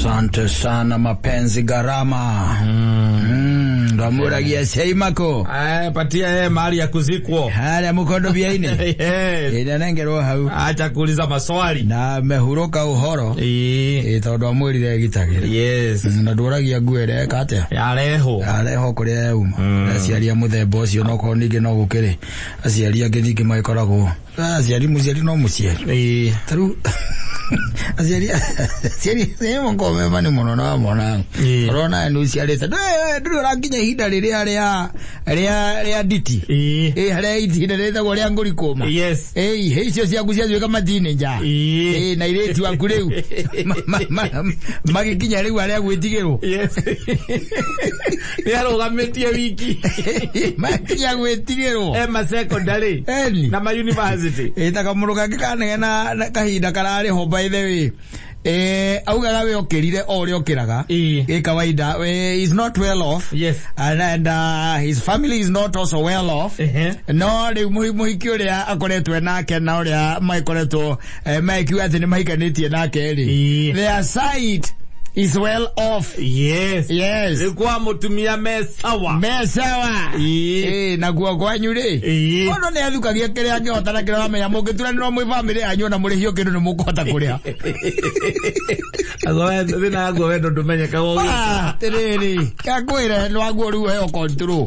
Asante sana mapenzi gharama. Ndamuragia Seimako. Patia yeye mahali ya kuzikwo. Haya mukondo biaine. Yes. Inanengerwo hau. Acha kuuliza maswali. Na mehuruka uhoro. Ĩĩ. Tondu amwirire gitagĩra. Yes. Na ndũragia nguo ĩrĩa ĩka atĩa. Yareho. Areho kũrĩa yauma. Aciari a mũthemba ũcio no korwo ningĩ no gũkĩrĩ aciari angĩ ningĩ magĩkoragwo aciari mũciari no mũciari. Ĩĩ. Tarĩu aciari makoragwo me mani mũno na wamona. Ĩĩ. Ũrona nĩ ũciarĩte ndũrĩ ũrakinya ihinda rĩrĩa rĩa nditi. Ĩĩ. Ĩ harĩa ihinda rĩtagwo rĩa ngũri kũma. Yes. Ĩ icio ciaku ciatuĩka matinĩnja. Ĩĩ. Ĩ na irĩtu aku rĩu magĩkinya rĩu arĩa gwĩtigĩrwo. Yes. Nĩ arũgamĩtie wiki. Makinya gwĩtigĩrwo. Ema secondary. Eni. Na ma university. Ĩ ta kamũndũ kangĩ kanegena na kahinda kararĩ ho by the way. Augaga we okĩrire o ũrĩa okĩraga. Ĩĩ. Ĩ kawaida is not well off. Yes. And his family is not also well off. Ehe. No rĩu mũhiki ũrĩa akoretwo nake na ũrĩa magĩkoretwo mekiuga atĩ nĩ mahikanĩtie nake rĩ. Ĩĩ. Their side is well off. Yes. Yes. Rĩu kwa mũtumia me sawa. Me sawa. Ĩĩ. Ĩ naguo kwanyu rĩ. Ĩĩ. Mũndũ nĩ athukagia kĩrĩa angĩhota na kĩrĩa aramenya mũngĩturanĩrwo mwĩ bamĩrĩ yanyu ona mũrĩhio kĩndũ nĩ mũkũhota kũrĩa. Ago thĩna waguo wendo ndũmenyekaga ũgĩũka. Ah, Atĩrĩrĩ, kakwĩre nĩ waguo rĩu heo control.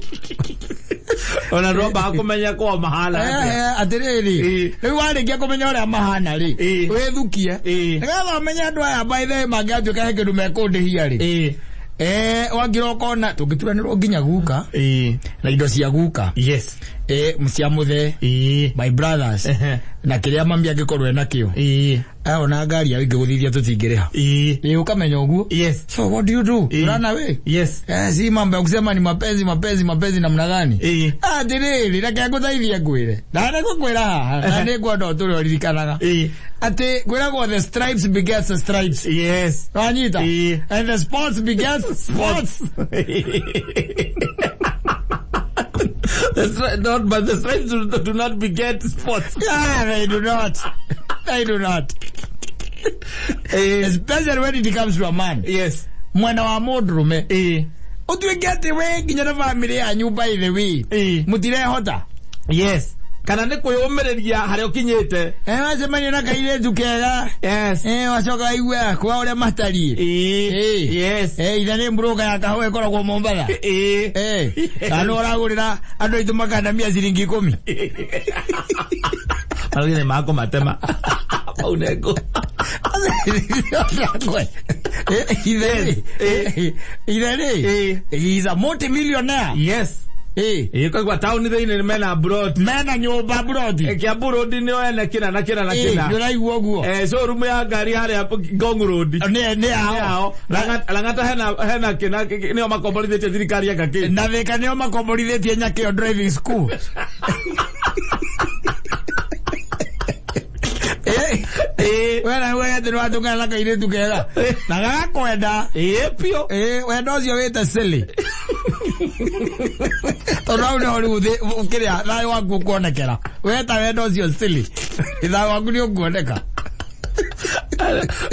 Ona ndwambaga kũmenya kwao mahana atĩa. Atĩrĩrĩ, Ĩĩ. rĩu warĩkia kũmenya ũrĩa mahana rĩ, Ĩĩ. wĩthukie. Ĩĩ. Nĩgetha ũmenye andũ aya by the way mangĩatuĩka he kĩndũ mekũndĩhia rĩ. Ĩĩ. Wangira ũkona tũngĩturanĩrwo nginya guka Ĩĩ. na indo cia guka. Yes. Cia mũthee, Ĩĩ. my brothers Ehe. na kĩrĩa mami angĩkorwo enakĩo. Ĩĩ. Ona ngari yao ingĩgũthithia tũtingĩrĩha. Ĩĩ. Ĩ ũkamenya ũguo. Yes. So what do you do? Ĩĩ. Run away. Yes. Si mambo ya kusema ni mapenzi mapenzi mapenzi namna gani? Ĩĩ. Atĩrĩrĩ, reke ngũteithie ngwĩre. Na nĩ ngũkwĩra haha, na nĩ ngwenda ũtũre ũririkanaga. Ĩĩ. Atĩ kwĩragwo the stripes begets the stripes. Yes. Wanyita? Ĩĩ. And the spots begets spots. Not, but the stripes do not beget spots. Yeah, they do not. They do not. Especially when it comes to a man. Yes. Mwena wa mũndũrũme. Ĩĩ. Ũtuĩke atĩ we nginya na bamĩrĩ yanyu by the way. Ĩĩ. Mũtirehota. Yes. Kana nĩ kwĩyũmĩrĩria harĩa ũkinyĩte. Wacemania na kairĩtu kega. Yes. Wacoka waigua kwa ũrĩa matariĩ. Ĩĩ. Ĩĩ. Yes. Ithe nĩ mburũka ya kahũa ĩkoragwo Mombatha. Ĩĩ. Kana ũragũrĩra andũ aitũ makandamia ciringi 10. Marauga nĩ makũmatema. Mau nĩ ngũ. Ithe rĩ. Ĩĩ. He is a multi-millionaire. Yes. Ĩĩ. Ĩĩ koigua taũni thĩinĩ mena broti. Mena nyũmba broti. Kiambu Road nĩo ene kĩna na kĩna na Ĩĩ, kĩna. nĩũraigua ũguo. Showroom ya ngari harĩa Ngong Road. Nĩ Nĩ ao. ao. Lang'ata hena kĩna nĩo makomborithĩtie thirikari anga kĩ. Na Thika nĩo makomborithĩtie Nyakĩo driving school. Ĩĩ. We na we atĩ nĩwatũngana na kairĩtu kega na gagakwenda. Ĩĩ biũ. Wendo ũcio wĩte silly. Tondũ hau nĩho rĩu kĩrĩa thayũ waku ũkuonekera. Weta wendo ũcio silly. Thayũ waku nĩ ũkuoneka.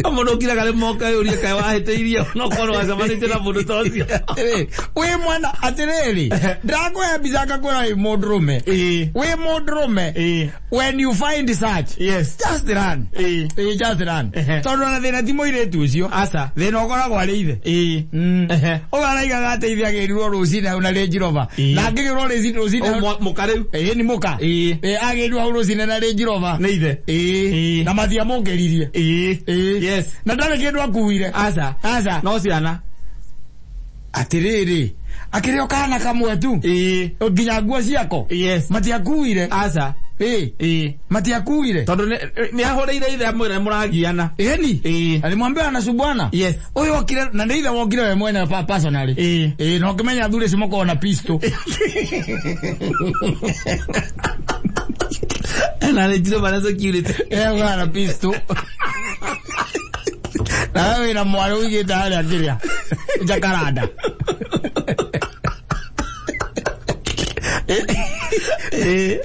Mũndũ ũkiraga nĩ moka yũrie kaĩ wahĩtĩirie no korwo wacemanĩtie na mũndũ ta ũcio. Atĩrĩrĩ, wĩ mwana atĩrĩrĩ, ndĩrakũhe mbica ngakwĩra wĩ mũndũrũme. Ĩĩ. Wĩ mũndũrũme. Ĩĩ. When you find such, Yes. just run. Ĩĩ. Ĩĩ, just run. Ehe. Tondũ ona thĩna ti mũirĩtu ũcio. Aca. Thĩna ũkoragwo arĩ ithe. Ĩĩ. Ehe. Ũyũ araigaga atĩ ithe agĩrirwo rũcinĩ hau na Range Rover. Ĩĩ. Na angĩgĩrwo rũcinĩ Ũ hau. mũka rĩu. Ĩĩ nĩ mũka. Ĩĩ. Ĩĩ agĩrirwo hau rũcinĩ na Range Rover. Nĩ ithe. Ĩĩ. Ĩĩ. Na matiamũkĩririe. Ĩĩ. Ĩĩ. Yes. Na ndarĩ kĩndũ akuire. Aca. Aca. No ciana. Atĩrĩrĩ, akĩrĩ o kana kamwe tu. Ĩĩ. Nginya nguo ciako. Yes. Matiakuire. Aca. Ĩĩ. Ĩĩ. Matiakuire. Tondũ nĩ ahũrĩire ithe amwĩra nĩmũragiana. Ĩni. Ĩĩ. Alimwambia anasumbuana. Yes. Ũyũ okire na nĩ ithe wokire we mwene personally. Ĩĩ. Ĩĩ na ũkĩmenya athuri acio makoragwo na pistol. Na Range Rover na security. Ĩĩ na pistol. Na we wĩna mwarĩ ũigĩte harĩa kĩrĩa. Jacaranda. Ĩĩ.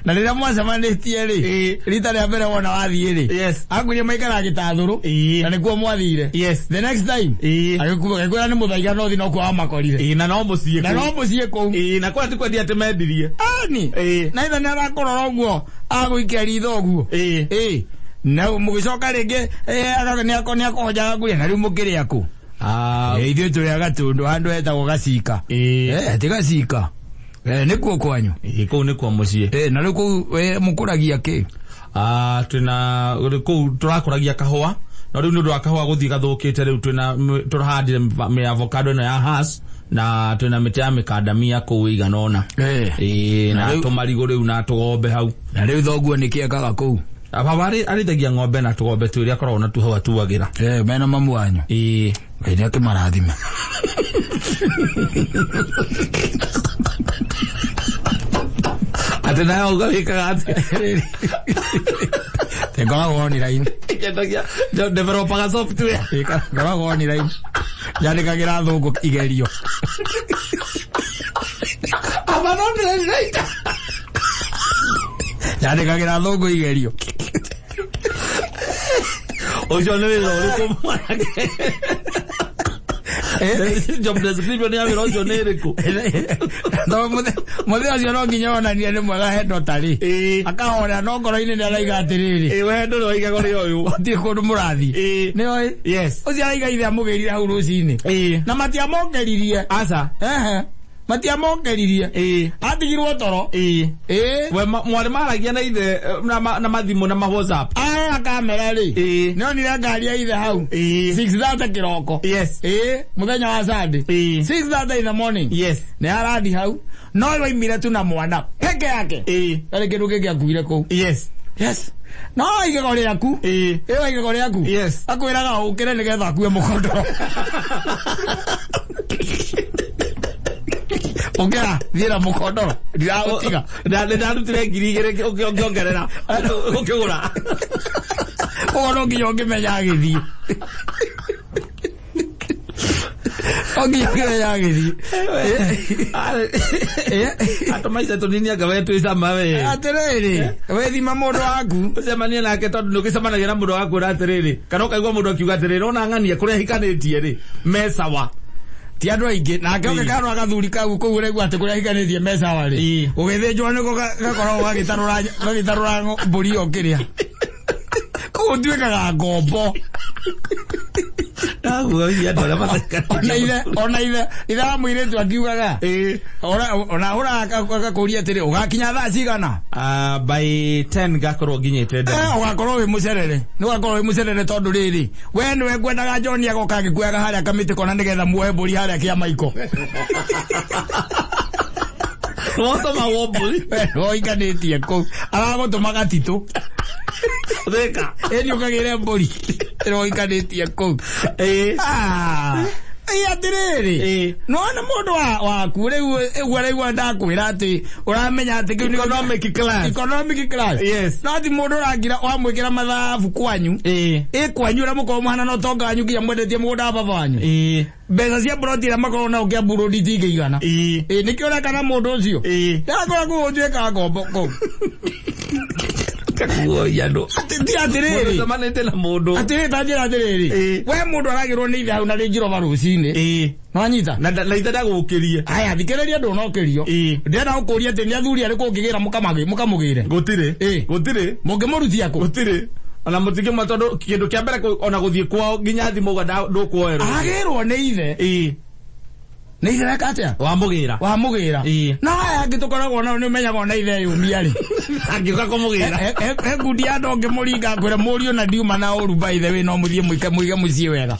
Na Na rĩrĩa mwacemanĩtie rĩ, Ĩĩ. rita rĩa mbere wona wathiĩ rĩ, Yes. akwĩrire maikara gĩtathũrũ, Ĩĩ. na nĩkuo mwathire. Yes. The next time, Ĩĩ. agĩkwĩra nĩ mũthaiga no thi nokuo wamakorire. Ĩĩ, na no mũciĩ Na kũu. no mũciĩ kũu. Ĩĩ, na kũrĩa ti kwendia atĩ mendirie. Ani. Ĩĩ. Na ithe nĩ arakũrora ũguo, agũikia ritho ũguo. Ĩĩ. Ĩĩ. Na mũgĩcoka rĩngĩ, nĩ akũhonjaga nguria, na rĩu mũkĩrĩa kũ? Ah, Ithuĩ tũrĩ a Gatũndũ handũ hetagwo Gacika. Ĩĩ. Ti Gacika. Nĩkuo kwanyu. Ĩĩ, kũu nĩkuo mũciĩ. Na rĩu kũu mũkũragia kĩ? Ah, twĩna kũu tũrakũragia kahũa no rĩu nĩ ũndũ wa kahũa gũthiĩ gathũkĩte rĩu twĩna tũrahandire mĩ avocado ĩno ya Hass na twĩna mĩtĩ ya mĩkandamia kũu ĩigana ũna. Ĩĩ, na Na rĩu- tũmarigũ rĩu na tũgombe hau. Na rĩu thoguo nĩkĩ ekaga kũu? Baba arĩithagia ng'ombe na tũgombe twĩrĩ akoragwo na tuo hau atuagĩra. Mena mamu wanyu. Ĩĩ. Ngai nĩ akĩmarathime. Atĩ nawe ũgawĩkaga atĩa? Ngoragwo online. Nyendagia developaga software. Ngoragwo online. Nyandĩkagĩra thũngũ igerio. I'm an online writer. Nyandĩkagĩra thũngũ igerio. Ũcio nĩ wĩra ũrĩkũ mwanake? Job description ya wĩra ũcio nĩ ĩrĩkũ? Tondũ mũthee ũcio no nginya onanie nĩ mwega he ndotari. Ĩĩ. Akahorera no ngoro-inĩ nĩ araiga atĩrĩrĩ. Ĩĩ, we ndũrĩ wa igego rĩa ũyũ. Gũtirĩ kũndũ mũrathiĩ. Ĩĩ. Nĩoĩ? Yes. Ũcio araiga ithe amũgĩrire hau rũcinĩ. Ĩĩ. Na matiamokeririe. Aca. Ehe. Matiamokeririe. Ĩĩ. Atigirwo toro. Ĩĩ. Ĩĩ. We mwarĩ maragia na ithe na mathimũ na ma WhatsApp. Arora kamera rĩ. Ĩĩ. Nĩonire ngari ya ithe hau. Ĩĩ. 6:30 kĩroko. Yes. Ĩĩ. Mũthenya wa Sunday. Ĩĩ. 6:30 in the morning. Yes. Nĩ arathi hau. No waimire tu na mwana peke yake. Ĩĩ. Arĩ kĩndũ kĩngĩ akuire kũu. Yes. Yes. No igego rĩaku. Ĩĩ. Ĩyo igego rĩaku. Yes. Akwĩraga ũkĩre nĩgetha akue mũkondoro. Ũkĩra, thiĩ na mũkondoro. Ndiragũtiga. Nĩ ndarutire 2,000 ũkĩongerera. Ũkĩgũra. Ũguo no nginya ũngĩmenya agĩthiĩ. No nginya ũngĩmenya agĩthiĩ. Atũmaica tũnini anga we twĩ cama we. Atĩrĩrĩ, wĩthima mũndũ waku. Ũcemanie nake tondũ nĩ ũgĩcemanagia na mũndũ agakwĩra atĩrĩrĩ kana ũkaigua mũndũ akiuga atĩrĩrĩ ona ng'ania kũrĩa hikanĩtie rĩ me sawa. Ti andũ aingĩ nake Ĩĩ. ũngĩkarora gathuri kau kũu ũraigua atĩ kũrĩa hikanĩtie me sawa rĩ, Ĩĩ. ũgĩthĩnjwo nĩko gakoragwo gagĩtarũra mbũri ĩyo kĩrĩa. Kũu ũtuĩkaga ngombo. Ndaguoyia andũ arĩa Ona ithe ithe wa mũirĩtu akiugaga. Ĩĩ. Ona ahũraga agakũria atĩrĩ, ũgakinya thaa cigana? By 10 ngakorwo nginyĩte ndani. Ũgakorwo wĩ mũcerere. Nĩ ũgakorwo wĩ mũcerere tondũ rĩrĩ, we nĩwe ngwendaga John agoka agĩkuoyaga harĩa kamĩtĩ kona nĩgetha muohe mbũri harĩa Kĩamaiko. Wotũmagwo mbũri. We nĩwe ũikanĩtie kũu. Aragũtũma gatitũ. Thĩka. Ĩni ũkagĩre mbũri. Nĩwe ũikanĩtie kũu. Ĩĩ. Ĩĩ atĩrĩrĩ. Ĩĩ. Nĩwona mũndũ waku rĩu ũguo araigua ndakwĩra atĩ ũramenya atĩ kĩu nĩ Economic class. Economic class. Yes. No ti mũndũ ũrangira wamwĩkĩra mathabu kwanyu. Ĩĩ. Ĩ kwanyu ũrĩa mũkoragwo mũhana na ũtonga wanyu nginya mwendetie mũgũnda wa baba wanyu. Ĩĩ. Mbeca cia mburoti iria makoragwo nao Kiambu Road itingĩigana. Ĩĩ. Ĩ nĩkĩo ũreka na mũndũ ũcio. Ĩĩ. Ndakora kũu ũtuĩkaga ngombo kũu. Kaguoyia andũ. Ti atĩrĩrĩ. Ũcemanĩtie na mũndũ. Atĩrĩrĩ ta njĩra atĩrĩrĩ. Ĩĩ. We mũndũ aragĩrwo nĩ ithe hau na Range Rover rũcinĩ. Ĩĩ. Nĩwanyita? Na ithe ndagũkĩrie. Aya thikĩrĩria ndũnokĩrio. Ĩĩ. Ndĩrenda gũkũria atĩ nĩ athuri arĩkũ ũngĩgĩra mũkamũgĩre. Gũtirĩ. Ĩĩ. Gũtirĩ. Mũngĩmũrutia kũ? Gũtirĩ. Ona mũtingĩmwa tondũ kĩndũ kĩa mbere ona gũthiĩ kwao nginya thimũ uga ndũkuoerwo. Agĩrwo nĩ ithe. Ĩĩ. Nĩ ithe weka atĩa? Wamũgĩra. Wamũgĩra. Ĩĩ. Na aya angĩ tũkoragwo nao nĩ ũmenyaga ona ithe yũmia rĩ. Angĩũka kũmũgĩra. He ngundi ya andũ ũngĩmũringa akwĩre mũriũ na ndiuma na ũru by the way no mũthiĩ mũige mũciĩ wega.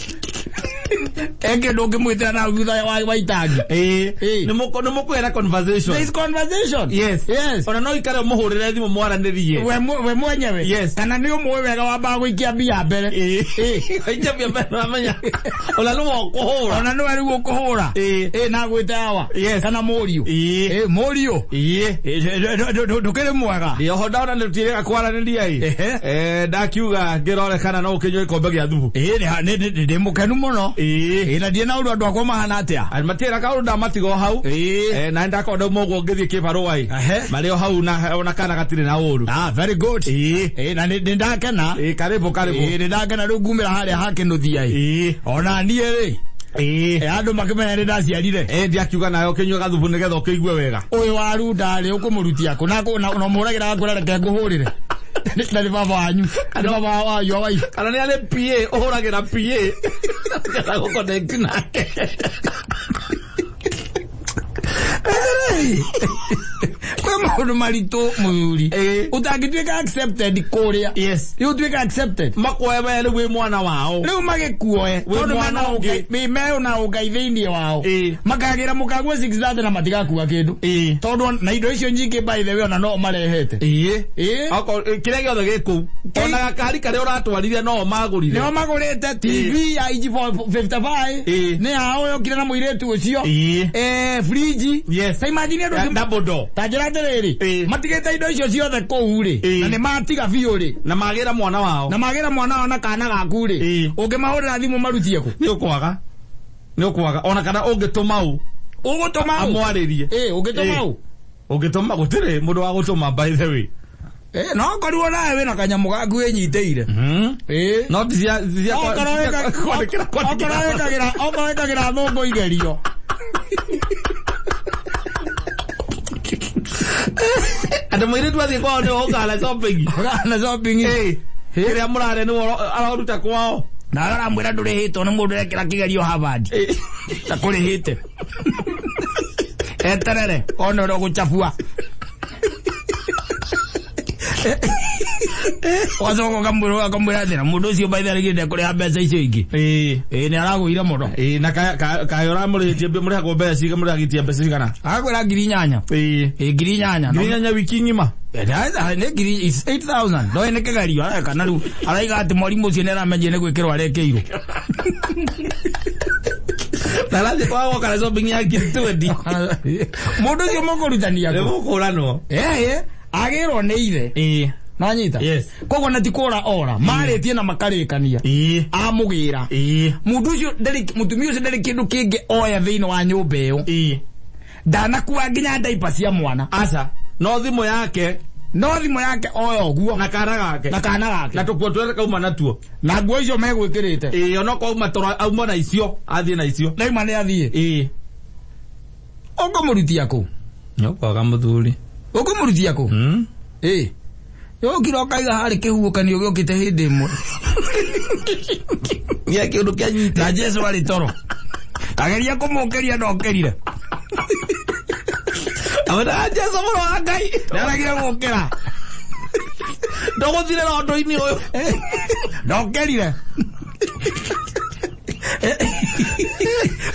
He kĩndũ ũngĩmwĩtĩra na thutha wa itangi. Ĩĩ. Ĩĩ. Nĩ mũkwĩra conversation. There is conversation. Yes. Yes. Ona no ikare ũmũhũrĩre thimũ mwaranĩrie. We mwenyewe. Yes. Kana nĩ ũmũĩ wega wambaga gũikia mbia mbere. Ĩĩ. Ĩĩ. Waikia mbia mbere ũramenya. Ona nĩwe ũkũhũra. Ona nĩwe rĩu ũkũhũra. Ĩĩ. Ĩĩ na gwĩte awa. Yes. Kana mũriũ. Ĩĩ. Ĩĩ mũriũ. Ĩĩ. Ndũkĩrĩ mwega. Ndĩ oho ndona nĩ tũtirĩga kwaranĩria ĩ. Ehe. Ndakiuga ngĩrore kana no ũkĩnyue gĩkombe gĩa thubu. Ĩĩ ndĩ mũkenu mũno. Ĩĩ. Ĩĩ na ndirĩ na ũru andũ akwa mahana atĩa. Matira kaũndũ ndamatiga o hau. Na ndakorwo ndauma ũguo ngĩthiĩ kĩbarũa ĩ. Marĩ o hau na ona kana gatirĩ na ũru. Ah, very good. Ĩĩ na nĩ ndakena. Ĩĩ, karibu karibu. Ĩĩ nĩ ndakena rĩu ngumĩra harĩa hakĩnũthia ĩ. Ona niĩ rĩ. Andũ makĩmenya nĩ ndaciarire. Ndiakiuga nawe ũkĩnyua gathubu nĩgetha ũkĩigue wega. Ũyũ wa runda rĩ ũkũmũrutia kũ? Na na mũhũragĩra gakwĩra reke ngũhũrĩre. Na nĩ baba wanyu. Nĩ baba wa your wife. Kana nĩ arĩ PA, ũhũragĩra PA. Nĩgetha gũconnect nake. Kwĩ maũndũ maritũ mũthuri. Ũtangĩtuĩka accepted kũrĩa. Yes. Rĩu ũtuĩke accepted. Makuoe we rĩu wĩ mwana wao. Rĩu magĩkuoe. Wĩ Tondũ mwana mena ũngĩ. ũngai, mena ũngai thĩinĩ wao. Makagĩra mũkague 6:30 na matigakua kĩndũ. Tondũ na indo icio nyingĩ by the way ona no marehete. Okorwo kĩrĩa gĩothe gĩ kũu. Ona gakari karĩa ũratwarire no magũrire. Nĩo magũrĩte TV ya inchi 55. Nĩ yao yokire na mũirĩtu ũcio. Fridge. Yes. Ta imagine andũ Ya acio double door. Ta njĩra atĩrĩrĩ, matigĩte indo icio ciothe kũu rĩ, na nĩ matiga biũ rĩ. Na magĩra mwana wao. Na magĩra mwana wao na kana gaku rĩ. Ũngĩmahũrĩra thimũ marutie kũ? Nĩ ũkwaga. Nĩ ũkwaga. Ona kana ũngĩtũma ũ. Ũgũtũma ũ? Amwarĩrie. Ũngĩtũma ũ? Ũngĩtũma gũtirĩ mũndũ wa gũtũma by the way. No korirwo nawe wĩna kanyamũ gaku wĩnyitĩire. No ti cia cia kwandĩkĩra kwandĩkĩra. Okorwo wĩkagĩra thũngũ igerio. Andũ mũirĩtu athiĩ kwao nĩwe ũkana shopping. Ũkana shopping. Kĩrĩa mũrarĩa nĩwe aroruta kwao. Nawe ũramwĩra ndũrĩhĩtwo nĩ mũndũ ũrekĩra kĩgerio Harvard. Takũrĩhĩte. Eterere one ũrĩa ũgũcabua. Ũgacoka ũkamwĩra ũkamwĩra atĩ na mũndũ ũcio by the way rĩngĩ ndekũrĩha mbeca icio ingĩ. Nĩ aragũire mũno. Na kaĩ ũramũrĩhĩtie mũrĩhagwo mbeca cigana, mũrĩhagĩtie mbeca cigana? Agakwĩra 8,000. 8,000. 8,000 wiki ng'ima? Nĩ ngiri, it's 8,000. No nĩ kĩgerio areka na rĩu araiga atĩ mwarimũ ũcio nĩ aramenyire nĩ gwĩkĩrwo arekĩirwo. Na arathiĩ kwao goka na shopping ya 20,000. Mũndũ ũcio mũkũrutania kũ? Nĩ mũkũranwo. Agĩrwo nĩ ithe. Nanyita? Yes. Koguo na ti kũra ora. Marĩtie na makarĩkania. Amũgĩra. Mũndũ ũcio ndarĩ, mũtumia ũcio ndarĩ kĩndũ kĩngĩ oya thĩinĩ wa nyũmba ĩyo. Ndanakua nginya diaper cia mwana. Aca. No thimũ yake. No thimũ yake oya ũguo. Na kana gake. Na kana gake. Na tũkuo twĩrĩ kauma natuo. Na nguo icio megwĩkĩrĩte. Onokorwo auma toro, auma na icio, athiĩ na icio. Ndauma nĩ athiĩ. Ũkũmũrutia kũ? Nĩ ũkwaga mũthuri. Ũkũmũrutia kũ? Yokire ũkaiga harĩ kĩhuhũkanio gĩũkĩte hĩndĩ ĩmwe. Gĩa kĩũndũ kĩanyite. Na Jesu arĩ toro. Kageria kũmũkĩria ndokĩrire. Amwĩra, Jesu mũrũ wa Ngai. Nĩaregire gũkĩra. Ndũgũthirĩra ũndũ-inĩ ũyũ. Ndokĩrire.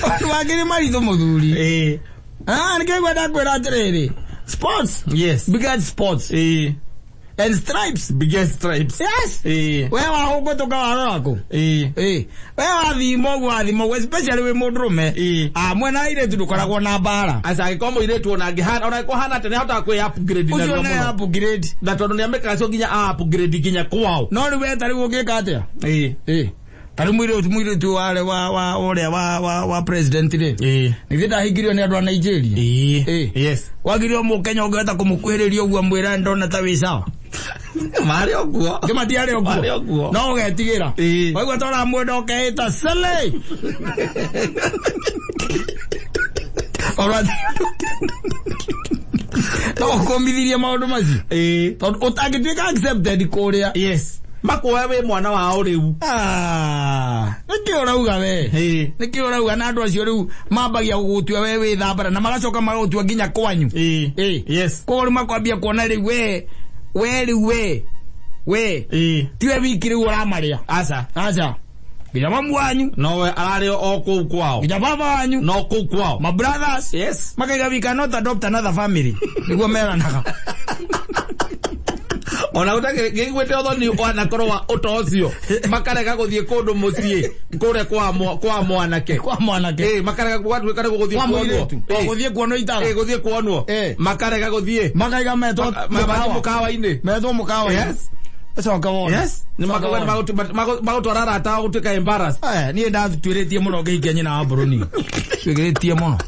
Ũndũ wangĩ nĩ maritũ mũthuri. Nĩkĩo ngwenda kwĩra atĩrĩrĩ. Sports. Yes. Biggest sports. And stripes. Biggest stripes. Yes. We wahũngũtũka warora kũ? We wathima ũguo wathima ũguo, especially wĩ mũndũrũme. Mwena wa airĩtu ndũkoragwo na mbara. Aca, angĩkorwo mũirĩtu ona angĩhana, ona angĩkorwo hana atĩa, nĩahotaga kwĩ upgrade Ũcio narua nĩ mũno. upgrade. Na tondũ nĩamĩkaga cio nginya a upgrade nginya kwao. No rĩu we ta rĩu ũngĩka atĩa? Ta rĩu mũirĩtu warĩ wa, wa, ũrĩa wa, wa, wa president rĩ. Nĩgithĩ ndahingirio nĩ andũ a Nigeria? Yes. Wagirio mũkenya ũngĩhota kũmũkuhĩrĩria ũguo mwĩra ndona ta wĩ sawa. Marĩ ũguo. Nĩ matiarĩ ũguo. Marĩ ũguo. No ũgetigĩra. Waigua ta ũramwenda ũkeĩta Sele. Ora no ũkũmithirie maũndũ macio. Tondũ ũtangĩtuĩka accepted kũrĩa. Yes. Makuoe wĩ mwana wao rĩu. Nĩkĩ ũrauga we? Nĩkĩ ũrauga na andũ acio rĩu mambagia gũgũtua we wĩ thambara na magacoka magagũtua nginya kwanyu. Yes. Koguo rĩu makwambia kuona rĩu we, we rĩu we, we. Tiwe wiki rĩu ũramarĩa. Aca. Aca. Nginya mamu wanyu. No we ararĩ o kũu kwao. Nginya baba wanyu. No kũu kwao. My brothers. Yes. Makaiga we cannot adopt another family. Nĩguo meranaga. Ona gũtakĩiguĩte ũthoni wanakorwo wa ũto ũcio. Makarega gũthiĩ kũndũ mũciĩ, kũrĩa kwa mwanake. Kwa mwanake. Makarega gwatuĩka nĩ gũthiĩ Kwa kuonwo. mũirĩtu. O, gũthiĩ kuonwo itara. Gũthiĩ kuonwo. Makarega gũthiĩ. Makaiga metwo Mathiĩ mũkawa. mũkawa-inĩ. Metwo mũkawa-inĩ. Yes. Coka wone. Yes, nĩ magũtwara arata ao gũtuĩka embarrassed. Niĩ ndatuĩrĩtie mũno ngĩhikia nyina wa Mburuni. Tuĩrĩtie mũno.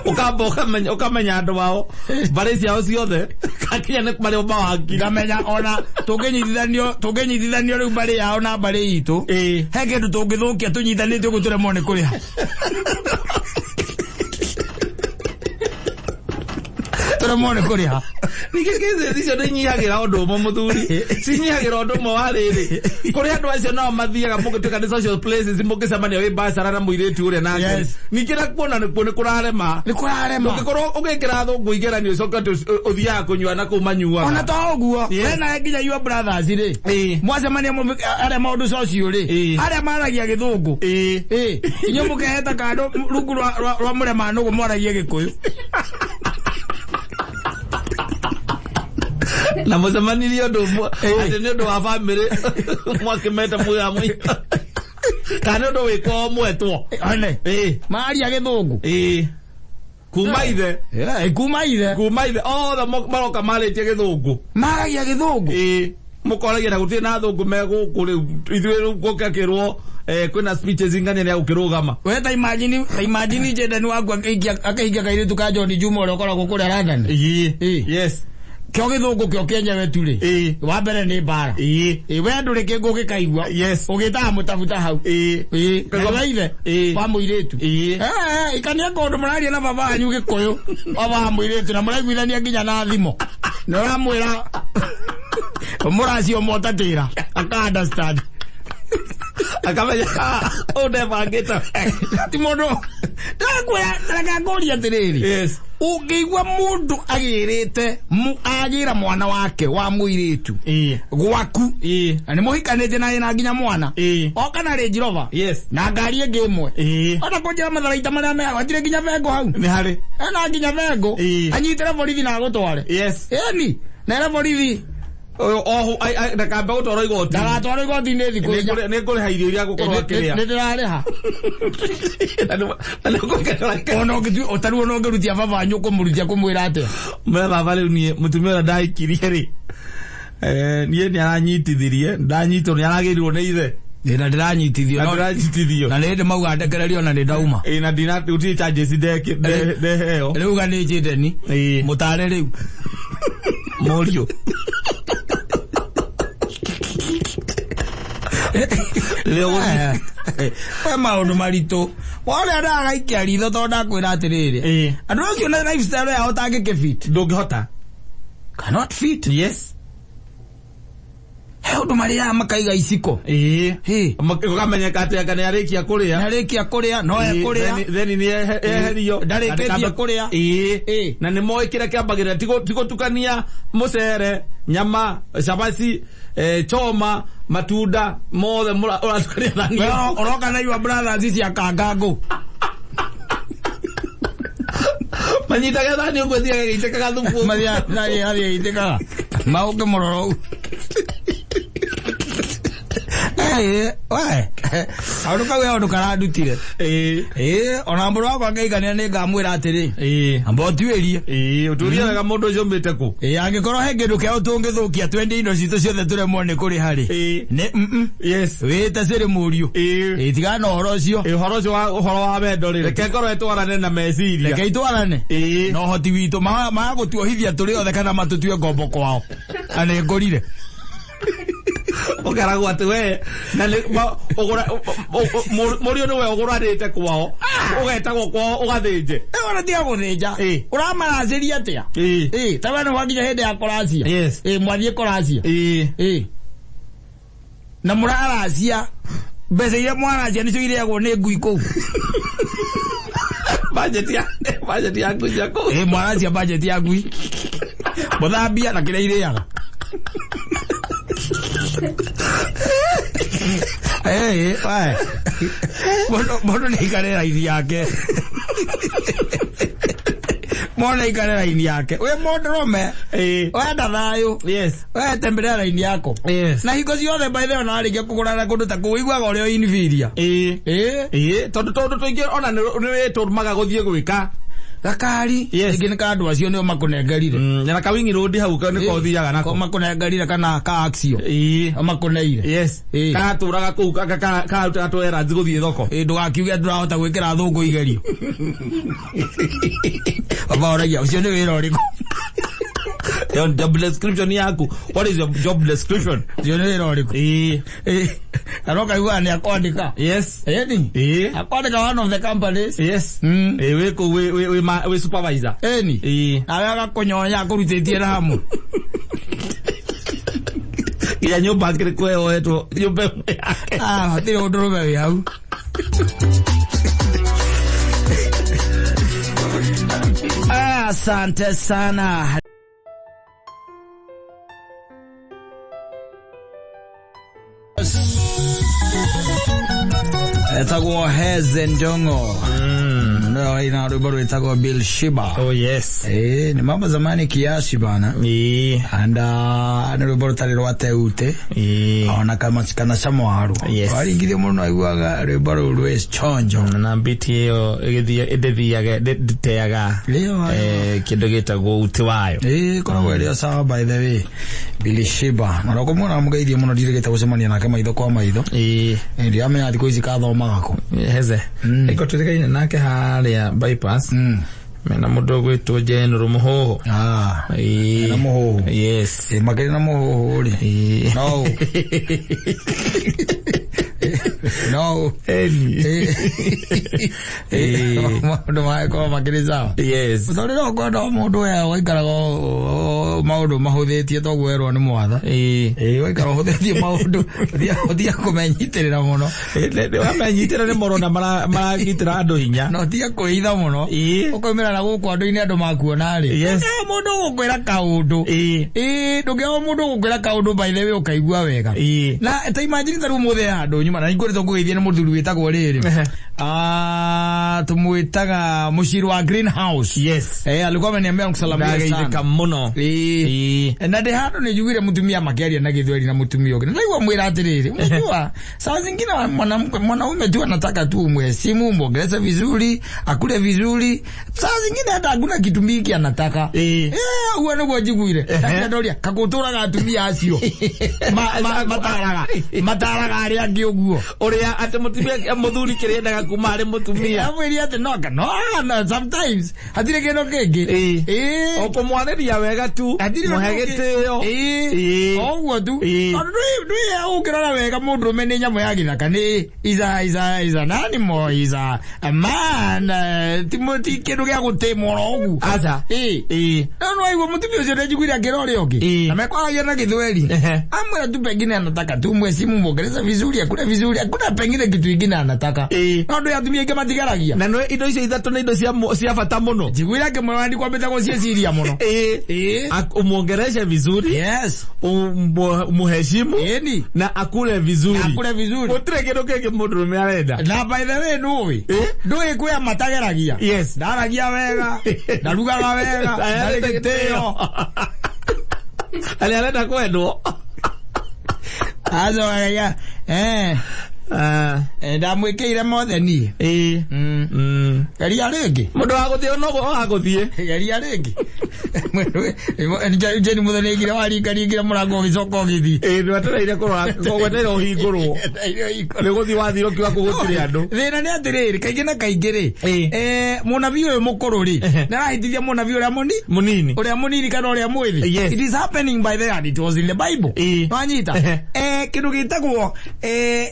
Ũkamba ũkamenya andũ ao, mbarĩ ciao ciothe, kakinya nĩ marĩa mawangiri. Ngamenya ona tũngĩnyitithanio rĩu mbarĩ yao na mbarĩ itũ. He kĩndũ tũngĩthũkia tũnyitanĩte ũguo tũremwo nĩ kũrĩha. Tũremwo nĩ kũrĩha. Ningĩ kĩci icio nĩ inyihagĩra ũndũ ũmwe mũthuri. Cinyihagĩra ũndũ ũmwe wa rĩrĩ. Kũrĩ andũ acio nao mathiaga mũgĩtuĩka nĩ social places mũngĩcemania wĩ biacara na mũirĩtu ũrĩa nake. Yes. Ningĩ na kuona nĩkuo nĩ kũrarema. Nĩ kũrarema. Ndũngĩkorwo ũgĩkĩra thũngũ igeranio ũcoke atĩ ũthiaga kũnyua na kũu manyuaga. Ona to ũguo, Yes. we nawe nginya your brothers rĩ. Mwacemania arĩa maũndũ social rĩ. Arĩa maragia gĩthũngũ. Inyuĩ mũkeheta kando rungu rwa mũrema nũgũ mwaragie gĩkũyũ. Na mũcemanirie ũndũ ũmwe, atĩ nĩ ũndũ wa bamĩrĩ mwakĩmeta muya mũika. Kana nĩ ũndũ wĩkwo mwetwo. One. Maria gĩthũngũ. Kuma ithe. Kuma ithe. Kuma ithe. Othe maroka marĩtie gĩthũngũ. Maragia gĩthũngũ. Mũkoragia na gũtirĩ na thũngũ me gũkũ rĩu. Ithuĩ rĩu gũkakĩrwo, kwĩna speeches ng'ania nĩ agũkĩrũgama. We ta imagine Jayden waku akĩhikia kairĩtu ka John Juma ũrĩa ũkoragwo kũrĩa London. Yes. Kĩo gĩthũngũ kĩo kĩenyewe tu rĩ. Wa mbere nĩ mbara. We ndũrĩ kĩngũ ũgĩkaigua. Yes. Ũgĩtaga mũtabuta hau. Na we ithe wa mũirĩtu. Ikania kũndũ mũraria na baba wanyu gĩkũyũ. Baba wa mũirĩtu na mũraiguithania nginya na thimũ. Na ũramwĩra mũracio motatĩra. Aka understand. Akamenya, ũũ ndebangĩte. Ti mũndũ. Ndakwĩra, reke ngũrie atĩrĩrĩ. Yes. Ũngĩigua mũndũ agĩrĩte, agĩra mwana wake wa mũirĩtu. Gwaku. Na nĩ mũhikanĩtie na ĩna nginya mwana. Oka na Range Rover. Yes. Na ngari ĩngĩ ĩmwe. Ona kũnjĩra matharaita marĩa mehago, hatirĩ nginya bengo hau. Nĩ harĩ. Ena nginya bengo. Anyitĩre borithi na agũtware. Yes. Ĩni. Na ĩre borithi. Ndakambe gũtwarwo igoti. Ndagatwarwo igoti-inĩ thikũ inya. Nĩ ngũrĩha irio iria ngũkorwo akĩrĩa. Nĩ ndĩrarĩha. Na nĩ ngũkĩrora. Ona ũngĩtua, ũtarĩ ona ũngĩrutia baba wanyu ũkũmũrutia kũmwĩra atĩa? Mwĩra baba rĩu niĩ mũtumia ũrĩa ndahikirie rĩ. Niĩ nĩ aranyitithirie, ndanyitwo nĩ aragĩrirwo nĩ ithe. Na ndĩranyitithio. Na ndĩranyitithio. Na nĩ hĩndĩ mauga ndekererio na nĩ ndauma. Na ndina, gũtirĩ charges ndeheo. Rĩu ga nĩ Jayden. Mũtare rĩu. Mũriũ. We maũndũ maritũ. Wona ndagaikia ritho tondũ ndakwĩra atĩrĩrĩ. Andũ acio na lifestyle yao ũtangĩkĩfit. Ndũngĩhota. Cannot fit. Yes. He ũndũ marĩaga makaiga iciko. Ũkamenyeka atĩ anga nĩ arĩkia kũrĩa. Nĩ arĩkia kũrĩa, no ekũrĩa. Then nĩ eherio. Ndarĩkĩtie kũrĩa. Na nĩ moĩ kĩrĩa kĩambagĩrĩra, ti gũtukania mũcere, nyama, cabaci, choma, matunda, mothe ũratukania thani. We ũroka na your brothers cia kangangũ. Manyitaga thani ũguo thiaga gĩitĩkaga thubu. Mathiaga thani gĩitĩkaga. Maũke mũroro ũguo. We. Kaũndũ kau he ũndũ karandutire. Ona mũrũ wakwa angĩhikania nĩ ngamwĩra atĩrĩ. Amba ũtuĩrie. Ũtuĩrie wega mũndũ ũcio umĩte kũ. Angĩkorwo he kĩndũ kĩao tũngĩthũkia twendie indo citũ ciothe tũremwo nĩ kũrĩha rĩ. Nĩ, Yes. Wĩte cĩrĩ mũriũ. Tigana na ũhoro ũcio. Ũhoro ũcio wa, ũhoro wa wendo rĩ, reke ngorwo ĩtwarane na meciria. Reke itwarane. Na ũhoti witũ, magũtuohithia tũrĩ othe kana matũtue ngombo kwao. Na nĩ ngũrire. Ũkaragwo atĩ we, na nĩ, ma, ũgũra, mũriũ nĩwe ũgũranĩte kwao. Ũgetagwo kwao ũgathĩnje. Ona tiga gũthĩnja. Ũramaracĩria atĩa? Ta we nĩ wakinya hĩndĩ ya kũracia. Yes. Mwathiĩ kũracia. Na mũraracia mbeca iria mwaracia nĩcio irĩagwo nĩ ngui kũu. Budget ya, budget ya ngui cia kũu. Mwaracia budget ya ngui. Mũthambia na kĩrĩa irĩaga. We. Mũndũ nĩ aikare raini yake. Mũndũ nĩ aikare raini yake. Wĩ mũndũrũme. Wenda thayũ. Yes. We tembelea raini yako. Yes. Na hingo ciothe by the way, ona warĩkia kũgũrana kũndũ ta kũu, ũiguaga ũrĩ o inferior. Tondũ tũingĩ ona nĩ wĩtũmaga gũthiĩ gwĩka. Gakari. Yes. Ĩngĩ nĩ ka andũ acio nĩo makũnengerire. Na kawingi road hau nĩko ũthiaga nako. Ko makũnengerire kana ka Axio. Ĩĩ. Makũneire. Yes. Ĩĩ. Karatũraga kũu karutaga twerrands gũthiĩ thoko. Ĩ ndũgakiuge ndũrahota gwĩkĩra thũngũ igerio. Baba oragia ũcio nĩ wĩra ũrĩkũ? Your job description yaku. What is your job description? Ũcio nĩ wĩra ũrĩkũ? Ĩĩ. Ĩ kana ũkaigua nĩ akwandĩka. Yes. Ĩni. Ĩĩ. Akwandĩka one of the companies. Yes. Mm. Ĩĩ wĩ kũu wĩ supervisor. Ĩni. Ĩĩ. Nawe agakũnyonya akũrutĩtie na hamwe. Nginya nyũmba akĩrĩ kweyoetwo nyũmba ĩmwe yake. Ah, hatirĩ ũndũ rũme wĩ hau. Ah, asante sana. Etagwo Heze Ndongo. No, ina rwimbo rwĩtagwo Bill Shiba. Oh yes. Eh, ni mambo zamani kiasi bana. Ĩĩ. And nĩ rwĩmbo rũtarĩ rwa teute. Ĩĩ. Ona kama kana camwaru. Yes. Waringithio mũno aiguaga rwĩmbo rũu rwĩ chonjo. Na mbiti ĩyo ĩgĩthiĩ ndĩthiaga ndĩteaga Ĩyo, kĩndũ gĩtagwo uti wayo. Ĩĩ koragwo ĩrĩ o sawa by the way. Billy Shiba. Na roko mũno amũgeithie mũno ndirĩgĩte gũcemania nake maitho kwa maitho. Ĩĩ. Ndiramenya thikũ ici kathomaga kũ. Heze. Ĩko tũrĩkaine nake harĩa bypass. Mena mũndũ ũgwĩtwo General Mũhũhũ. Ah. Ĩĩ. Mena Mũhũhũ. Yes. Ĩ makĩrĩ na mũhũhũ rĩ. Ĩĩ. No. No. Eni. Ĩ maũndũ magĩkorwo makĩrĩ sawa. Yes. Mũtũrĩre ũkwenda o mũndũ we waikaraga maũndũ mahũthĩtie toguo werwo nĩ mwatha. Ĩĩ. Ĩ waikara ũhũthĩtie maũndũ ũtige kũmenyitĩrĩra mũno. Wamenyitĩra nĩ morona maranyitĩra andũ hinya. Na ũtige kwĩitha mũno. Ĩĩ. Ũkaumĩra na gũkũ andũ-inĩ andũ makuona rĩ. Yes. Ndũngĩaga mũndũ ũgũkwĩra kaũndũ. Ĩĩ. Ĩĩ ndũngĩaga mũndũ ũgũkwĩra kaũndũ by the way ũkaigua wega. Ĩĩ. Na ta imagine ta rĩu mũthĩ handũ nyuma na nĩngũrĩtwo ngũgeithia nĩ mũthuri wĩtagwo rĩrĩ. Ehe. Ah, tumwĩtaga mũciri wa greenhouse. Yes. Eh, alikuwa ameniambia nikusalamie sana. Ndageithĩka mũno. Ĩĩ. Ĩĩ. Na ndĩ handũ nĩ njiguire mũtumia makĩaria na gĩthweri na mũtumia ũngĩ. Ndaigua mwĩra atĩrĩrĩ, unajua saa zingine mwanamke mwanaume tu anataka tu umheshimu, umwongeleshe vizuri, akule vizuri. Saa zingine hata hakuna kitu mingi anataka. Ĩĩ. Eh, ũguo nĩguo njiguire. Ndoria kagũtũraga atumia acio. Mataraga. Mataraga arĩa angĩ ũguo. Ũrĩa atĩ mũtumia mũthuri kĩrĩa endaga kuma harĩ mũtumia. Amwĩrie atĩ no no no sometimes hatirĩ kĩndũ kĩngĩ. Ĩĩ. Ĩĩ. Ũkũmwarĩria wega tu. Hatirĩ ũndũ Mũhe ũngĩ. gĩtĩo. Ĩĩ. Ĩĩ. O ũguo tu. Ĩĩ. Tondũ ndwĩ ũngĩrora wega mũndũrũme nĩ nyamũ ya gĩthaka nĩ is an animal is a man ti kĩndũ gĩa gũtĩmwo oro ũguo. Aca. Ĩĩ. Ĩĩ. No no waigua mũtumia ũcio ndenjiguire akĩra ũrĩa ũngĩ. Ĩĩ. Na mekwaragia na gĩthweri. Ehe. Amwĩra tu pengine anataka tu mheshimu mwongeleshe vizuri akule vizuri hakuna pengine kitu ingine anataka. Ĩĩ. No ndwĩ atumia aingĩ matigaragia. Na nĩ indo icio ithatũ nĩ indo cia bata mũno. Njiguire akĩmwĩra ndikwambĩte gũciĩciria mũno. Ĩĩ. Ĩĩ. Umwongereshe vizuri. Yes. Umuheshimu. Ĩni. Na akule vizuri. Akule vizuri. Gũtirĩ kĩndũ kĩngĩ mũndũrũme arenda. Na by the way ndũĩ. Ĩ? Ndũĩ kwĩ matageragia. Yes. Ndaragia wega. Ndarugaga wega. Ndarĩ gĩtĩo. Arĩa arenda kwendwo. Acokaga eh ndamwĩkĩire mothe niĩ. Ĩĩ. Geria rĩngĩ. Mũndũ wa gũthiĩ no wa gũthiĩ. Geria rĩngĩ. Jeni mũthenya aigire waringaringire mũrango ũgĩcoka ũgĩthiĩ. Ĩĩ ndwetereire kũrora gwetereire ũhingũrwo. Nĩ gũthiĩ wathiĩ ũkiuga kũu gũtirĩ andũ. Thĩna nĩ atĩrĩrĩ kaingĩ na kaingĩ rĩ Ĩĩ. mũnabii ũyũ mũkũrũ rĩ Ehe. nĩarahĩtithia mũnabii ũrĩa mũni Mũnini. ũrĩa mũnini kana ũrĩa mwĩthĩ. Yes. It is happening by the and it was in the Bible. Ĩĩ. Wanyita Ehe. kĩndũ gĩtagwo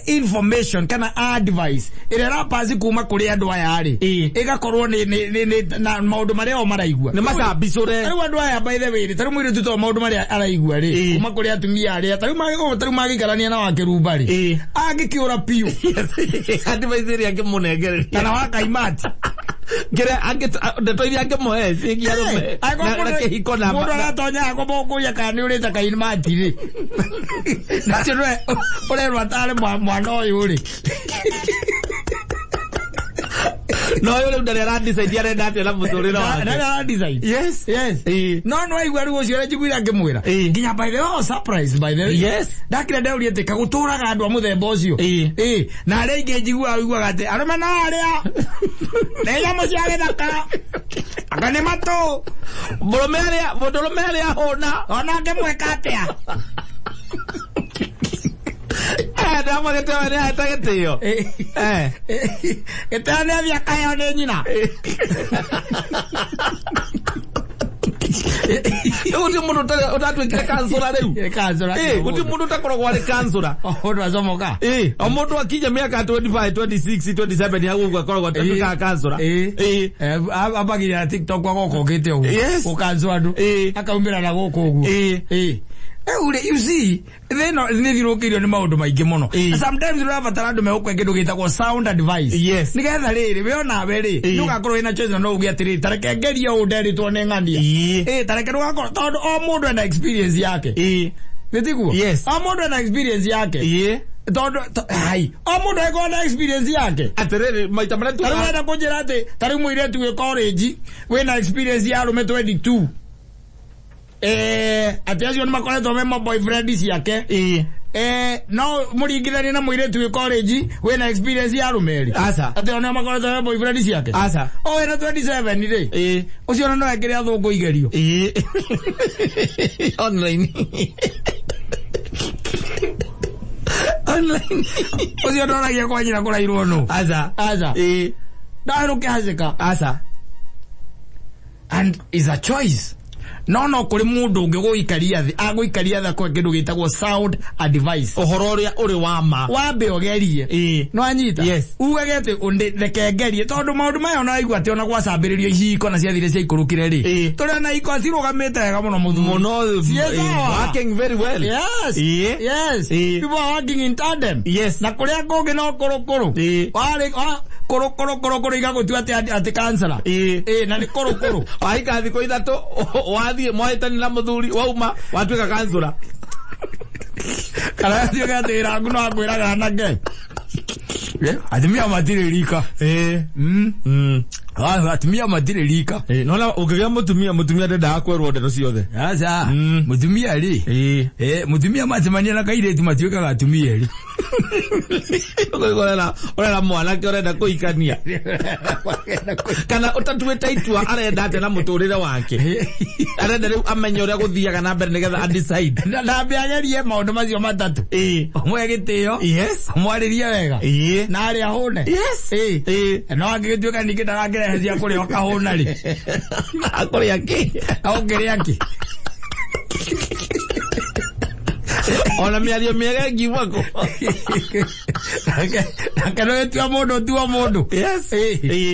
information kana advice ĩrĩa ĩrapaci kuma kũrĩ andũ aya rĩ Ĩĩ. ĩgakorwo nĩ na maũndũ marĩa o maraigua. Nĩ macambicũre. Tarĩu andũ aya by the way rĩ tarĩu mũirĩtu to maũndũ marĩa araigua rĩ Ĩĩ. kuma kũrĩ atumia arĩa tarĩu magĩkorwo tarĩu magĩikarania na wakĩrumba rĩ Ĩĩ. angĩkĩũra biũ Advice ĩrĩa angĩmũnengereria. kana wakaimati. Kĩrĩa ndeto iria angĩmũhe ciĩgiĩ arũme na kĩhiko na mũndũ aratonya akomba gũkũria kana nĩ ũrĩte kaimati rĩ nacio nĩwe ũrerwo atarĩ mwana ũyũ rĩ. No ũyũ rĩu ndarĩ aradecide arenda atĩa na mũtũrĩre wake. Ndarĩ aradecide. Yes. Yes. No no aigua rĩu ũcio ũrĩa njiguire ngĩmwĩra. Nginya by the way, I was surprised by the way. Yes. Ndakire ndeuria atĩ kagũtũraga andũ a mũthemba ũcio. Na arĩa aingĩ njiguaga ũiguaga atĩ arũme no arĩa nĩ nyamũ cia gĩthaka. Anga nĩ matũ. Mũrũme arĩa, mũndũrũme arĩa hũna. Ona ngĩmwĩka atĩa? Ndamwe gĩtĩo nĩ ahete gĩtĩo. Gĩtĩo nĩ athiĩ akaheo nĩ nyina. Gũtirĩ mũndũ ũtatuĩkire kansũra rĩu. Kansũra. Gũtirĩ mũndũ ũtakoragwo arĩ kansũra. Mũndũ acomoka. O mũndũ akinya mĩaka 25, 26, 27 hau ũguo akoragwo atuĩkaga kansũra. Ambagiria TikTok agoka ũkĩte ũguo. Yes. Gũkansũra andũ. Akaumĩra na gũkũ ũguo. You see, thĩna nĩ thirũkĩirio nĩ maũndũ maingĩ mũno. Sometimes ũrabatara andũ megũkũhe kĩndũ gĩtagwo sound advice. Yes. Nĩgetha rĩrĩ, we onawe rĩ, nĩ ũgakorwo wĩna choice na no uge atĩrĩrĩ, ta reke ngerie ũũ nderĩtwo nĩ ng'ania. Ta reke ndũgakorwo, tondũ o mũndũ ena experience yake. Nĩ tiguo? Yes. O mũndũ ena experience yake. Tondũ, hai, o mũndũ angĩkorwo na experience yake. Atĩrĩrĩ, maita marĩa Ta rĩu ũrenda kũnjĩra atĩ, ta rĩu mũirĩtu wĩ college, wĩna experience ya arũme 22. Atĩ acio nĩ makoretwo me ma boyfriend ciake. No mũringithanie na mũirĩtu wĩ college wĩna experience ya arũme erĩ. Aca. Atĩ o nĩo makoretwo me boyfriend ciake. Aca. O wĩna 27 rĩ. Ũcio ona no ekĩre athũngũ igerio. Online. Online. Ũcio ndoragia kwa nyina kũrairwo nũ. Aca. Aca. Ndaherũke hacĩka. Aca. And is a choice. No no kũrĩ mũndũ ũngĩ gũikaria thĩ, agũikaria thĩ akũhe kĩndũ gĩtagwo sound advice. Ũhoro ũrĩa ũrĩ wa ma. Wambe ũgerie. No anyita? Yes. Ugage atĩ reke ngerie tondũ maũndũ maya ona waigua atĩ ona gwacambĩrĩrio ihiko na ciathire ciaikũrũkire rĩ. Tũrĩ ona ihiko cirũgamĩte wega mũno mũthuri. Mũno. Ciĩ sawa. Working very well. Yes. Yes. People are working in tandem. Yes. Na kũrĩa kũngĩ no kũrũkũrũ. Warĩ kũrũ kũrũ kũrũ kũrũ igagũtua atĩ kansela. Na nĩ kũrũ kũrũ. Wahika thikũ ithatũ wathiĩ mwahĩtani na mũthuri wauma watuĩka kansũra. Kana wathiĩ ũgatĩra aku no akwĩraga anake. Atumia matirĩ rika. Atumia matirĩ rika. Nona ũngĩgĩa mũtumia, mũtumia ndendaga kwerwo ndeto ciothe. Aca. Mũtumia rĩ. Mũtumia macemania na kairĩtu matuĩkaga atumia erĩ. Ũrera mwanake ũrenda kũhikania. Kana ũtatuĩte itua arenda atĩa na mũtũrĩre wake. Arenda rĩu amenye ũrĩa gũthiaga na mbere nĩgetha a decide. Ndambe agerie maũndũ macio matatũ. Ũmwe gĩtĩo. Yes. Ũmwarĩrie wega. Na arĩa ahũne. Yes. No angĩgĩtuĩka ningĩ ndarakĩrehe cia kũrĩa ũkahũna rĩ. Akũrĩa kĩ? Ũkĩrĩa kĩ? Ona mĩario mĩega ĩngiuma kũ? Nake nĩwĩtua mũndũ ũtuo mũndũ. Yes.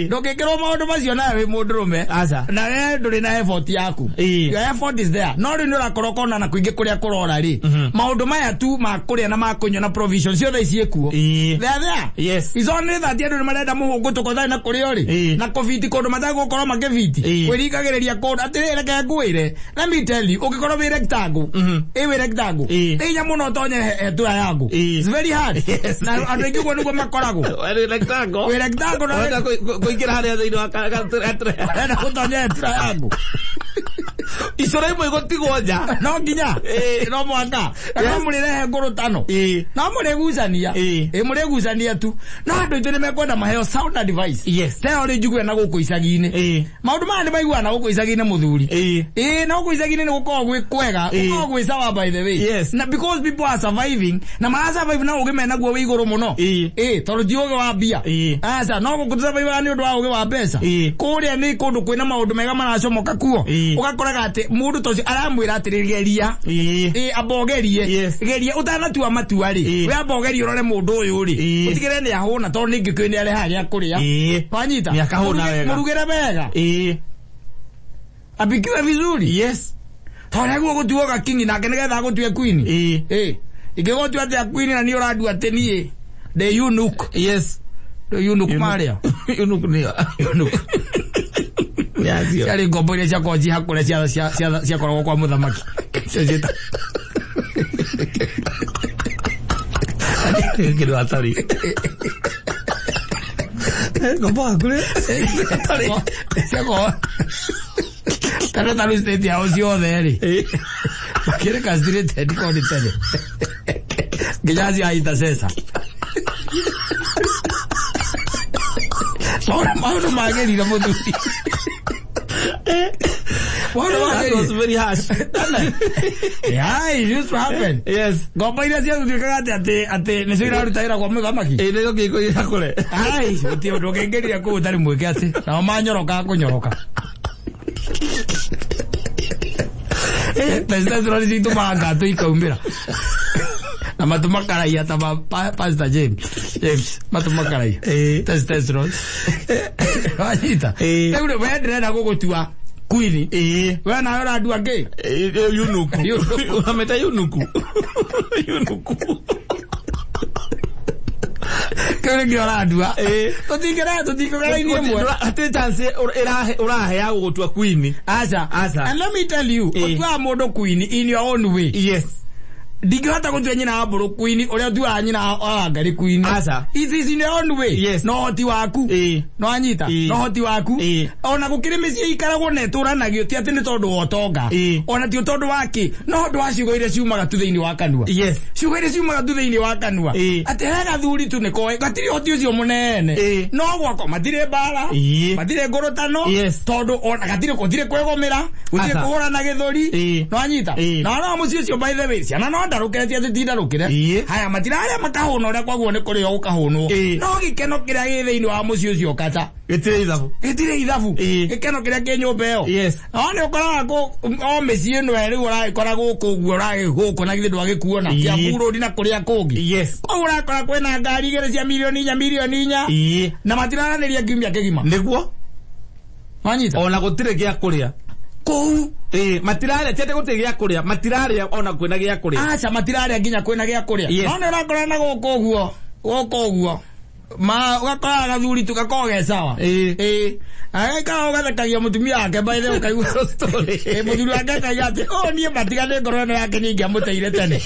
Ndũngĩkĩrwo maũndũ macio nawe wĩ mũndũrũme. Aca. Na we ndũrĩ na effort yaku. Your effort is there. No rĩu nĩ ũrakorwo ũkona na kũingĩ kũrĩa kũrora rĩ. Maũndũ maya tu ma kũrĩa na ma kũnyua na provision ciothe ciĩkuo. They are there. Yes. It's only that andũ nĩ marenda mũhũngũ tũkothae na kũrĩa ũrĩ. Na kũbiti kũndũ matagũkorwo makĩbiti. Kwĩringagĩrĩria kũndũ. Atĩrĩrĩ reke ngwĩre. Let me tell you, ũngĩkorwo wĩ rectangle. Wĩ rectangle. Nĩ hinya mũno ũtonye hetura yaku. It's very hard. Na andũ aingĩ ũguo nĩguo makoragwo. Wĩ rectangle. Wĩ rectangle na Ũrenda kũingĩra harĩa thĩinĩ wa gatura. Ũrenda gũtonya hetura yaku. Icũra imwe igũtigwo nja. No nginya. No mũhaka. Na no mũrĩrehe ngũrũtano. No mũrĩgucania. Mũrĩgucania tu. No andũ aitũ nĩ mekwenda maheo sound advice. Yes. Ta ĩyo rĩ njiguaga na gũkũ icagi-inĩ. Maũndũ maya nĩ maiguaga na gũkũ icagi-inĩ mũthuri. Na gũkũ icagi-inĩ nĩ gũkoragwo gwĩ kwega. Gũkoragwo gwĩ sawa by the way. Yes. Na because people are surviving, na mara survive na ũgĩ menaguo wĩ igũrũ mũno. Tondũ ti ũgĩ wa mbia. Aca, no gũkũ tũsurvivaga nĩ ũndũ wa ũgĩ wa mbeca. Kũrĩa nĩ kũndũ kwĩna maũndũ mega maracomoka kuo. Ũgakoraga atĩ mũndũ ta ũcio aramwĩra atĩrĩ geria. Amba ũgerie. Geria ũtanatua matua rĩ. We amba ũgerie ũrore mũndũ ũyũ rĩ. Ũtigĩrĩre nĩ ahũna tondũ nĩ ngĩkũyũ nĩ arehaga gĩa kũrĩa. Wanyita? Nĩ akahũna wega. Mũrugĩre wega. Apikiwe vizuri. Yes. Tondũ nĩguo gũtuoga king nake nĩgetha agũtue queen. Ingĩgũtua atĩa queen na niĩ ũrandua atĩ niĩ ndĩ eunuch. Yes. Ndĩ eunuch marĩa. Eunuch nĩyo. Eunuch. Nĩ acio. Ciarĩ ngombo iria ciakoragwo ciĩ hakũre ciakoragwo kwa mũthamaki. Cio ciĩta- Kĩndũ hatari. Ngombo hakuri. Ciako tano tano state yao ciothe rĩ makĩrĩ castrated korwo nĩ tene nginya cia intercessor. Maũndũ magĩrire mũthuri. Maũndũ That was magĩrire. very harsh. Yeah, it used to happen. Yes. Ngombo iria ciatuĩkaga atĩ nĩcio iraruta wĩra kwa mũthamaki. Ĩ nĩcio kĩkũira kũre. Ai, gũtirĩ ũndũ ũngĩingĩrire kũu ũtarĩ mwĩke atĩ nao manyorokaga kũnyoroka. Testosterone nĩcio itũmaga ngatũ ikaumĩra na matũ makaraiha ta ma Pastor James. James, matũ makaraiha. Testosterone. Wanyita? Ĩĩ. Rĩu rĩ, we ndĩrenda gũgũtua queen. Ĩĩ. We nawe ũrandua ngĩ? Yunuku. Yunuku. Ũrameta yunuku. Yunuku. Kĩu nĩkĩo ũrandua. Ĩĩ. Tũtingĩra tũtingĩgera-inĩ ĩmwe. Hatirĩ chance ũrahe ya gũgũtua queen. Aca. Aca. And let me tell you, Ĩĩ. ũtuaga mũndũ queen in your own way. Yes. Ndingĩhota gũtua nyina wa mbũrũ queen ũrĩa ũtuaga nyina wa Wangari queen. Aca. It is in your own way. Yes. No ũhoti waku. Ĩĩ. No anyita. Ĩĩ. No ũhoti waku. Ĩĩ. Ona gũkĩrĩ mĩciĩ ikaragwo na ĩtũranagio ti atĩ nĩ tondũ wa ũtonga. Ĩĩ. Ona ti tondũ wa kĩ. No ũndũ wa ciugo iria ciumaga tu thĩinĩ wa kanua. Yes. Ciugo iria ciumaga tu thĩinĩ wa kanua. Ĩĩ. Atĩ he gathuri tu nĩ koĩ gatirĩ ũhoti ũcio mũnene. Ĩĩ. No gwakwa matirĩ mbara. Ĩĩ. Matirĩ ngũrũtano. Yes. Tondũ ona gatirĩ gũtirĩ kwĩgũmĩra. Gũtirĩ Aca. kũhũrana gĩthũri. Ĩĩ. No anyita. Ĩĩ. Na ona mũciĩ ũcio by the way ciana no ndarũkĩre ti atĩ ti ndarũkĩre. Ĩĩ. Haya matirarĩa makahũna ũrĩa kwaguo nĩ kũrĩo gũkahũnwo. Ĩĩ. No gĩkeno kĩrĩa gĩ thĩinĩ wa mũciĩ ũcio kata. Gĩtirĩ ithabu. Gĩtirĩ ithabu. Ĩĩ. Gĩkeno kĩrĩa kĩ nyũmba ĩyo. Yes. No nĩ ũkoraga o mĩciĩ ĩno rĩu ũragĩkora gũkũ ũguo ũragĩgũkũ na githĩ ndwagĩkuona. Ĩĩ. Kiambu Road na kũrĩa kũngĩ. Yes. Koguo ũrakora kwĩna ngari igĩrĩ cia mirioni inya mirioni inya. Ĩĩ. Na matiraranĩria kiumia kĩgima. Nĩguo. Wanyita? Ona gũtirĩ gĩa kũrĩa. Kũu. Ĩĩ, matirarĩa ti atĩ gũtirĩ gĩa kũrĩa, matirarĩa ona kwĩna gĩa kũrĩa. Aca matirarĩa nginya kwĩna gĩa kũrĩa. Yes. No nĩ ũrakora na gũkũ ũguo. Gũkũ ũguo. Ma ũgakora gathuri tu gakoragwo ge sawa. Ĩĩ. Ĩĩ. Agagĩikara ũgathekagia mũtumia wake by the way ũkaigua Story. Ĩĩ, mũthuri wake akauga atĩ ũũ niĩ matiga nĩ ngoro ĩno yake nĩ ingĩamũteire tene.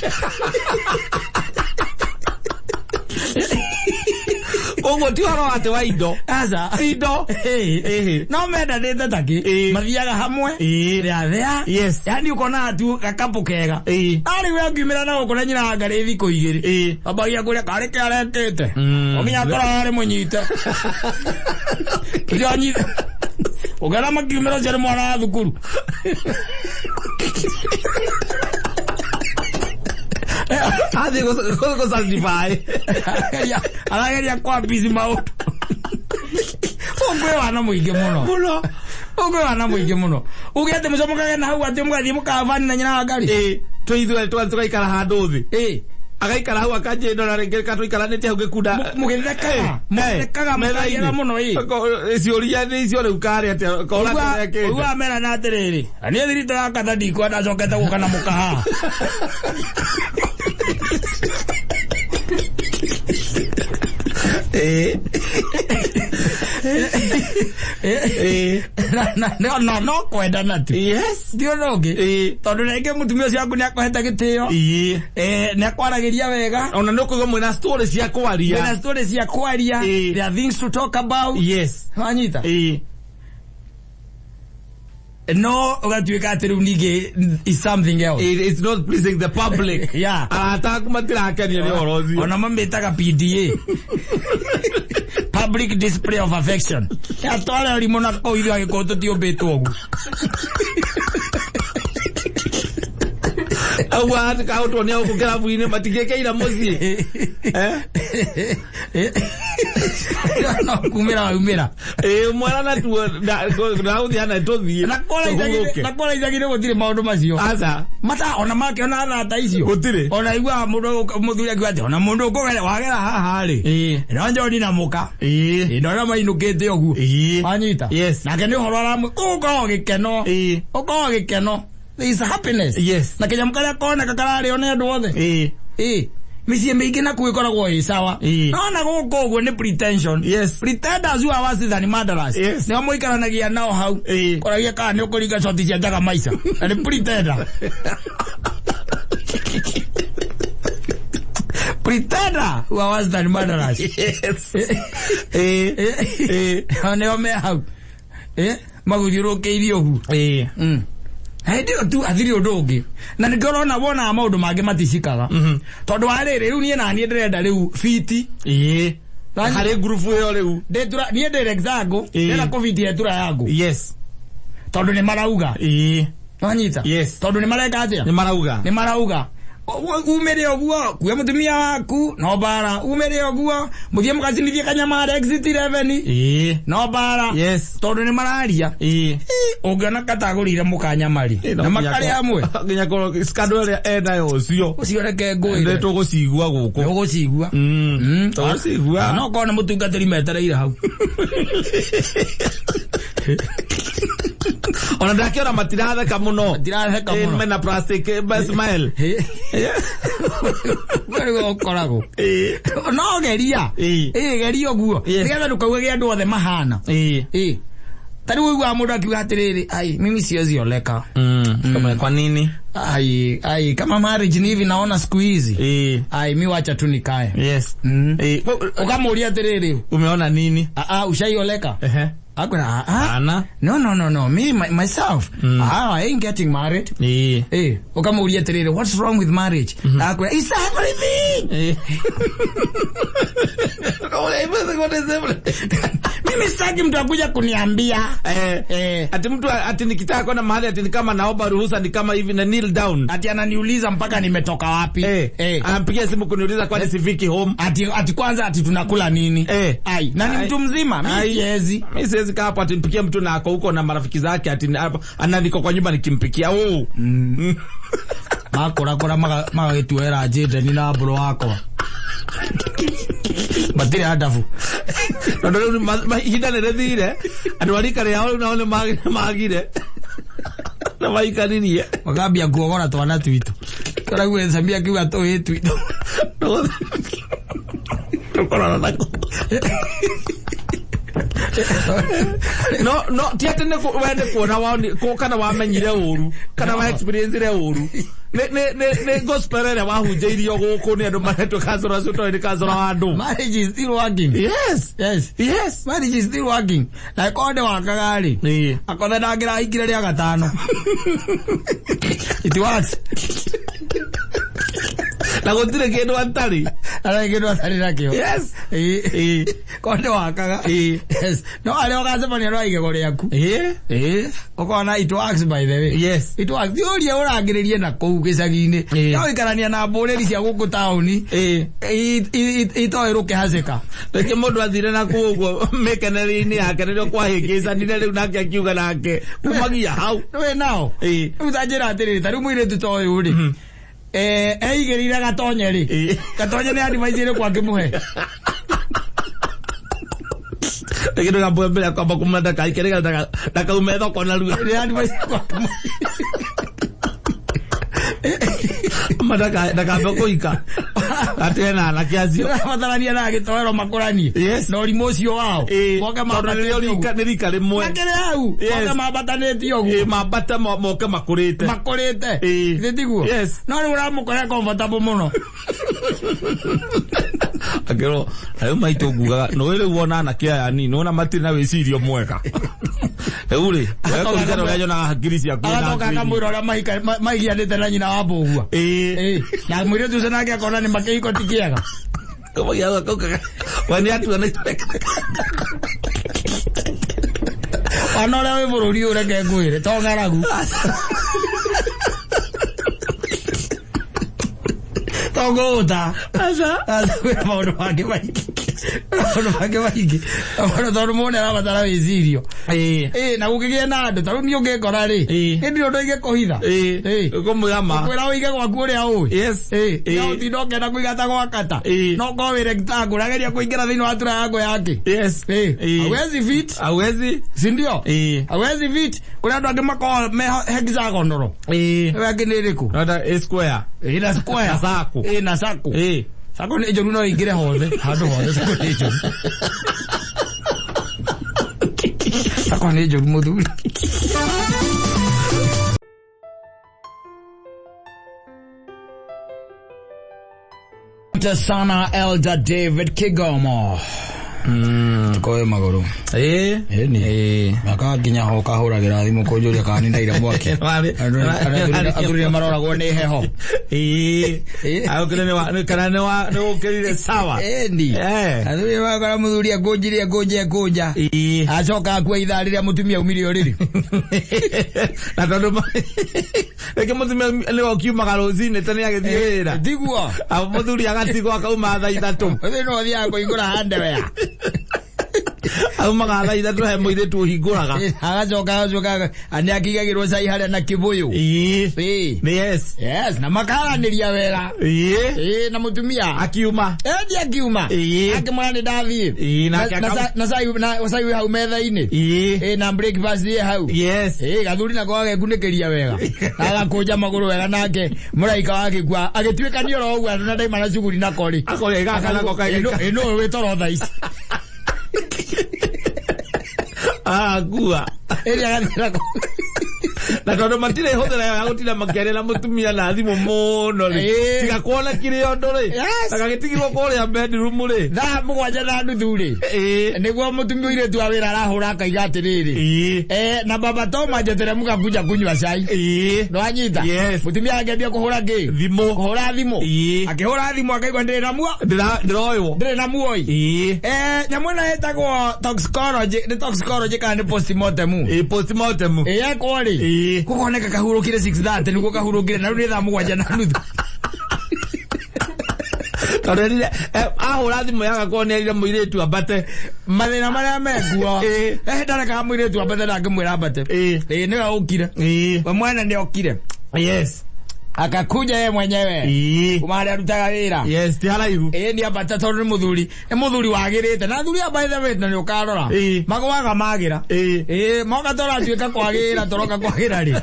Koguo ti ũhoro wa atĩ wa indo. Aca. Ti indo. Ĩĩ. Ĩĩ. No mendanĩte takĩ. Ĩĩ. Mathiaga hamwe. Ĩĩ. They are there. Yes. Yaani ũkona tu gakapu kega. Ĩĩ. Arĩ we angiumĩra na gũkũ na nyina wa Ngarĩ thikũ igĩrĩ. Ĩĩ. Ambagia kũrĩa karĩ kĩ arekĩte. Mm. Ominya akorwo arĩ mũnyite. Ũcio anyite. Ũngĩona makiumĩra ũcio nĩ mwana wa thukuru. Athiĩ gũ-satisfy. Arageria kwambici maũndũ. Ũngĩ wana mũingĩ mũno. Mũno. Ũngĩ wana mũingĩ mũno. Uge atĩ mũcomokage na hau atĩ mũgathiĩ mũkavani na nyina wa Ngarĩ. Ĩĩ. Twĩ ithuerĩ tũgathiĩ tũgaikara handũ thĩ. Ĩĩ. Agaikara hau akanjĩndora rĩngĩ ka tũikaranĩtie hau ngĩkunda. Mũgĩthekaga. Mũgĩthekaga mũkagĩra mũno ĩĩ. Ciũria nĩ icio rĩu karĩ atĩa kora kĩrĩa Ũguo amerana atĩrĩrĩ, na niĩ thiritũ ya kata ndikwenda ncokete gũka na mũkahaha. Ĩĩ. Ĩĩ. Na no kwendana tu. Yes. Ti ũndũ ũngĩ. Ĩĩ. Tondũ rĩngĩ mũtumia ũcio waku nĩakũhete gĩtĩo. Ĩĩ. Nĩ akwaragĩria wega. Ona nĩ ũkũigua mwĩna story cia kwaria. Kwĩna story cia kwaria. Ĩĩ. There are things to talk about. Yes. Wanyita? Ĩĩ. No ũgatuĩka atĩ rĩu ningĩ is something else. It's not pleasing the public. Yeah. Arata aku matirakenio nĩ ũhoro ũcio. Ona mamĩtaga PDA. Public display of affection. Atware ũrimũ na kũu ithuĩ agĩkorwo tũtiũmbĩtwo ũguo. Au kaũtwo nĩ gũkũ kĩrabu-inĩ matingĩkeira mũciĩ. Eh? No kumĩra waumĩra. Ĩĩ mwarana tuo ndagũthiĩ na tũthiĩ. Na kũra icagi-inĩ gũtirĩ maũndũ macio. Aca. Mata ona makĩona arata icio. Gũtirĩ. Ona iguaga mũndũ mũthuri akiuga atĩ ona mũndũ ũkũgera wagera haha rĩ. Ĩĩ. No Njoni na mũka. Ĩĩ. Ndona mainũkĩte ũguo. Ĩĩ. Wanyita? Yes. Nake nĩ ũhoro aramwe ũkoragwo gĩkeno. Ĩĩ. Ũkoragwo gĩkeno. There is happiness. Yes. Na kĩnyamũ karĩa koneka kararĩo nĩ andũ othe. Ĩĩ. Ĩĩ. Mĩciĩ mĩingĩ nakuo ĩkoragwo ĩ sawa. Ĩĩ. No na gũkũ ũguo nĩ pretension. Yes. Pretenders who are worse than murderers. Yes. Nĩo mũikaranagia nao hau. Ĩĩ. Koragia kana nĩ ũkũringa coti cia njaga maica. Na nĩ pretender. Pretender who are worse than murderers. Yes. Eh. Eh. Nĩo me hau. Eh, magũthiũrũrũkĩirie ũguo. Eh. Hĩndĩ ĩyo tu hatirĩ ũndũ ũngĩ, na nĩkĩo ũrona wonaga maũndũ mangĩ maticikaga, tondũ wa rĩrĩ, rĩu niĩ na niĩ ndĩrenda rĩu fiti. Eh. Nani- Harĩ ngurubu ĩyo rĩu. Ndĩtura niĩ ndĩ rectangle. Ndĩrenda kũbitia tura yangu, tondũ nĩ marauga. Wanyita? Yes. Tondũ nĩ mareka atĩa? Nĩ marauga. Nĩ marauga umĩre ũguo, kuue mũtumia waku no mbara, umĩre ũguo mũthiĩ mũgacinithie kanyama harĩa exit 11, no mbara, tondũ nĩ mararia. Ũngĩona katagũrĩire mũkanyamari na makarĩ hamwe. Nginya korwo scandal ĩrĩa enayo ũcio. Ũcio reke Nĩ ngwĩre. tũgũcigua gũkũ. Ũgũcigua. Tũgũcigua. No korwo nĩ mũtungatĩri metereire hau. Ona ndakĩona matiratheka mũno. Matiratheka mũno. Mena plastic smile. Rĩu ũkoragwo no geria. Ĩ geria ũguo, nĩgetha ndũkauge andũ othe mahana. Ĩ ta rĩu ũiguaga mũndũ akiuga atĩrĩrĩ, "Ai, mimi siwezi oleka." Kama kwa nini? Ai, ai, kama marriage ni hivi naona siku hizi, ai, mi wacha tu nikae. Ukamũria atĩrĩrĩ, Umeona nini? "Ah, ah, ushaioleka?" Ehe. Akwĩra, "Ah, ah." Ana. "No, no, no, no, me myself, ah, I ain't getting married." Ukamũria atĩrĩrĩ, "What's wrong with marriage?" Akwĩra, "It's everything." "Mimi sitaki mtu akuja kuniambia." Ati mtu ati nikitaka kwenda mahali ati ni kama naomba ruhusa, ni kama hivi na kneel down. Ati ananiuliza mpaka nimetoka wapi. Anampigia simu kuniuliza kwani sifiki home. Ati kwanza ati tunakula nini. Ai, na ni Ai. mtu mzima, mimi Ai. siwezi. Mimi siwezi kaa hapo ati mpikie mtu na ako huko na marafiki zake ati ana niko kwa nyumba nikimpikia. Oh. Makorakora magagĩtuoera njĩndeni na mbũrũ wakwa matirĩ andabu. Tondũ rĩu ihinda nĩ rĩthire, andũ a rika rĩao rĩu nao nĩ magire. Na maikaririe. Makambia kuogora twana twitũ, kĩrague Samia akiuga tũhĩ twitũ. Tũkorana nako. No no ti atĩ nĩ we nĩ kuona woni kana wamenyire ũru kana wa experience ũru, nĩ gospel ĩrĩa wahunjĩirio gũkũ nĩ andũ maretwo kancora ũcio toĩ nĩ kancora wa andũ. Marriage is still working. Yes. Marriage is still working, na ĩkorwo ndĩ wakaga rĩ, akothe ndangĩrahikire rĩa gatano. It works. Na gũtirĩ kĩndũ atarĩ. Arĩa kĩndũ atarĩ nakĩo. Korwo ndĩ wakaga. Yes, no arĩa ũgacemania no igego rĩaku. Ũkona it works, by the way. It works. Thiũrie ũrangĩrĩrie na kũu gĩcagi-inĩ. No gũikarania na mbũrĩri cia gũkũ taũni itoĩ rũkĩhacĩka. Rĩngĩ mũndũ athire na kũu ũguo mĩkenereinĩ yake nĩrĩo kwahĩngĩcanire rĩu nake akiuga nake kumagia hau. Wĩ nao. Rĩu ta njĩra atĩrĩrĩ, ta rĩu mũirĩtu ta ũyũ rĩ, eigĩrĩire gatonye rĩ, gatonye nĩ advice ĩrĩkũ angĩmũhe? Rĩngĩ ndũkamũhe mbere ya kwamba kũmwenda ndakaike nĩgetha ndakaume thoko narua. Nĩ advice ĩrĩkũ angĩmũhe? Ama ndakambe kũhika atĩ ena anake acio. Ũrabatarania na gĩtoero makũranie na ũrimũ ũcio wao. Moke Tondũ nĩrĩo mambatĩte ũguo. nĩ rika rĩmwe. Makĩrĩ hau. Moke mambatanĩte ũguo. Mambate moke makũrĩte. Makũrĩte. Githĩ tiguo? Yes. No rĩu ũramũkora comfortable mũno. Akĩrwo rĩu maitũ ngugaga nũĩ rĩu wona anake aya nini nĩwona matirĩ na wĩcirio mwega rĩu rĩ wekũringana ũrĩa nyonaga hakiri ciaku na Agatoka hakiri. akamwĩra ũrĩa maigianĩte na nyina wa mbũgua. Na mũirĩtu ũcio nake akona nĩ makĩhiko ti kĩega. We nĩ atua na Ona ũrĩa wĩ bũrũri ũyũ reke ngwĩre to ng'aragu. To ngũũta. Aca. Aca, kwĩna maũndũ mangĩ maingĩ. Maũndũ mangĩ maingĩ. Maũndũ tondũ mũndũ nĩarabatara wĩcirio. Na gũkĩgĩe na andũ ta rĩu niĩ ũngĩngora rĩ, nĩ ndirĩ ũndũ ingĩkũhitha. Ũkũmwĩra ma. Kwĩra ũige gwaku ũrĩa ũĩ. No ũtinde ũkĩenda kũiga ta gwa kata. No ũkorwo wĩ rectangle ũrageria kũingĩra thĩinĩ wa tura yangu yake. Hawezi fit. Hawezi. Si ndio? Hawezi fit. Kũrĩ andũ angĩ makoragwo me hexagonal. Ĩyo ĩngĩ nĩ ĩrĩkũ? Nota A square. Ĩna square. Na circle. Na circle. Circle nĩ njũru, no ĩingĩre hothe. Handũ hothe circle nĩ njũru. Circle nĩ njũru mũthuri. Asante sana Elder David Kigomo. Tukoe maguru. Ĩni. Maka nginya ho kahũragĩra thimũ kũnjũria kana nĩ ndaire mwaki. Athuri maroragwo nĩ heho. Aũkĩre nĩ kana nĩ wa nĩ ũkĩrire sawa. Ĩni. Athuri makora mũthuri akũnjirie akũnja akũnja. Acoka akua ithaa rĩrĩa mũtumia aumire ũrĩrĩ. Na tondũ rĩngĩ mũtumia nĩwe ũkiumaga rũcinĩ tene agĩthiĩ wĩra. Tiguo. Mũthuri agatigwo akauma thaa 3. Ũthĩ no ũthiaga kũhingũra handewea. Aumaga thaa 3 he mũirĩtu ũhingũraga. Agacoka nĩ akĩigagĩrwo cai harĩa na kĩbũyũ. Ĩĩ. Yes. Yes, na makaranĩria wega. Ĩĩ. Ĩĩ, na mũtumia akiuma. Endi akiuma. Ĩĩ. Akĩmwĩra nĩ ndathiĩ. Ĩĩ, nake Na cai na cai wĩ hau metha-inĩ. Ĩĩ. Ĩĩ, na breakfast ĩ hau. Yes. Ĩĩ, gathuri nako gagekunĩkĩria wega. Agakũnja magũrũ wega nake mũraika wagĩkua agĩtuĩkania oro ũguo andũ na ndaima na cuguri nako rĩ. Akoria gaka nako Ĩĩ, kaĩ. nũ wĩ toro thaa ici. Akua. Ĩrĩa agathiĩ nako. Na tondũ matirĩ hũthĩra ya gũtinda makĩaria na mũtumia na thimũ mũno rĩ. Ĩĩ. Tiga kuona kĩrĩ ũndũ rĩ. Yes. Na gagĩtigirwo kũrĩa bedroom rĩ. 7:30 rĩ. Ĩĩ. Nĩguo mũtumia ũirĩtu wa wĩra arahũra akaiga atĩrĩrĩ. Ĩĩ. Na baba Toma njeteremka kuja kunywa cai. Ĩĩ. Nĩwanyita? Yes. Mũtumia akĩambia kũhũra kĩ? Thimũ. Kũhũra thimũ. Ĩĩ. Akĩhũra thimũ akaigua ndĩrĩ na muo. Ndĩroywo. Ndĩrĩ na muoi. Ĩĩ. Nyamũ ĩno ĩtagwo toxicology, nĩ toxicology kana nĩ postmortem? Ĩĩ, postmortem. Ĩĩ, ekwo rĩ. Ĩĩ. Gũkoneka kahurũkire 6:30 nĩguo kahurũkire na rĩu nĩ 7:30. Tondũ erire ahũra thimũ yagakorwo nĩ erire mũirĩtu ambate. Mathĩna marĩa mekuo. Ĩĩ. Ndarekaga mũirĩtu ambate na ngĩmwĩra ambate. Ĩĩ. Ĩĩ, nĩwe ũkire. Ĩĩ. We mwene nĩ okire. Yes. Akakuja ye mwenyewe. Ĩĩ. Kuma harĩa arutaga wĩra. Yes, ti haraihu. Ĩĩ, nĩ ambata tondũ nĩ mũthuri. Nĩ mũthuri wagĩrĩte. Na athuri aya by the way na nĩ ũkarora. Ĩĩ. Magwaga magĩra. Ĩĩ. Ĩĩ, moka tũratuĩka kwagĩra tũroka kwagĩra rĩ.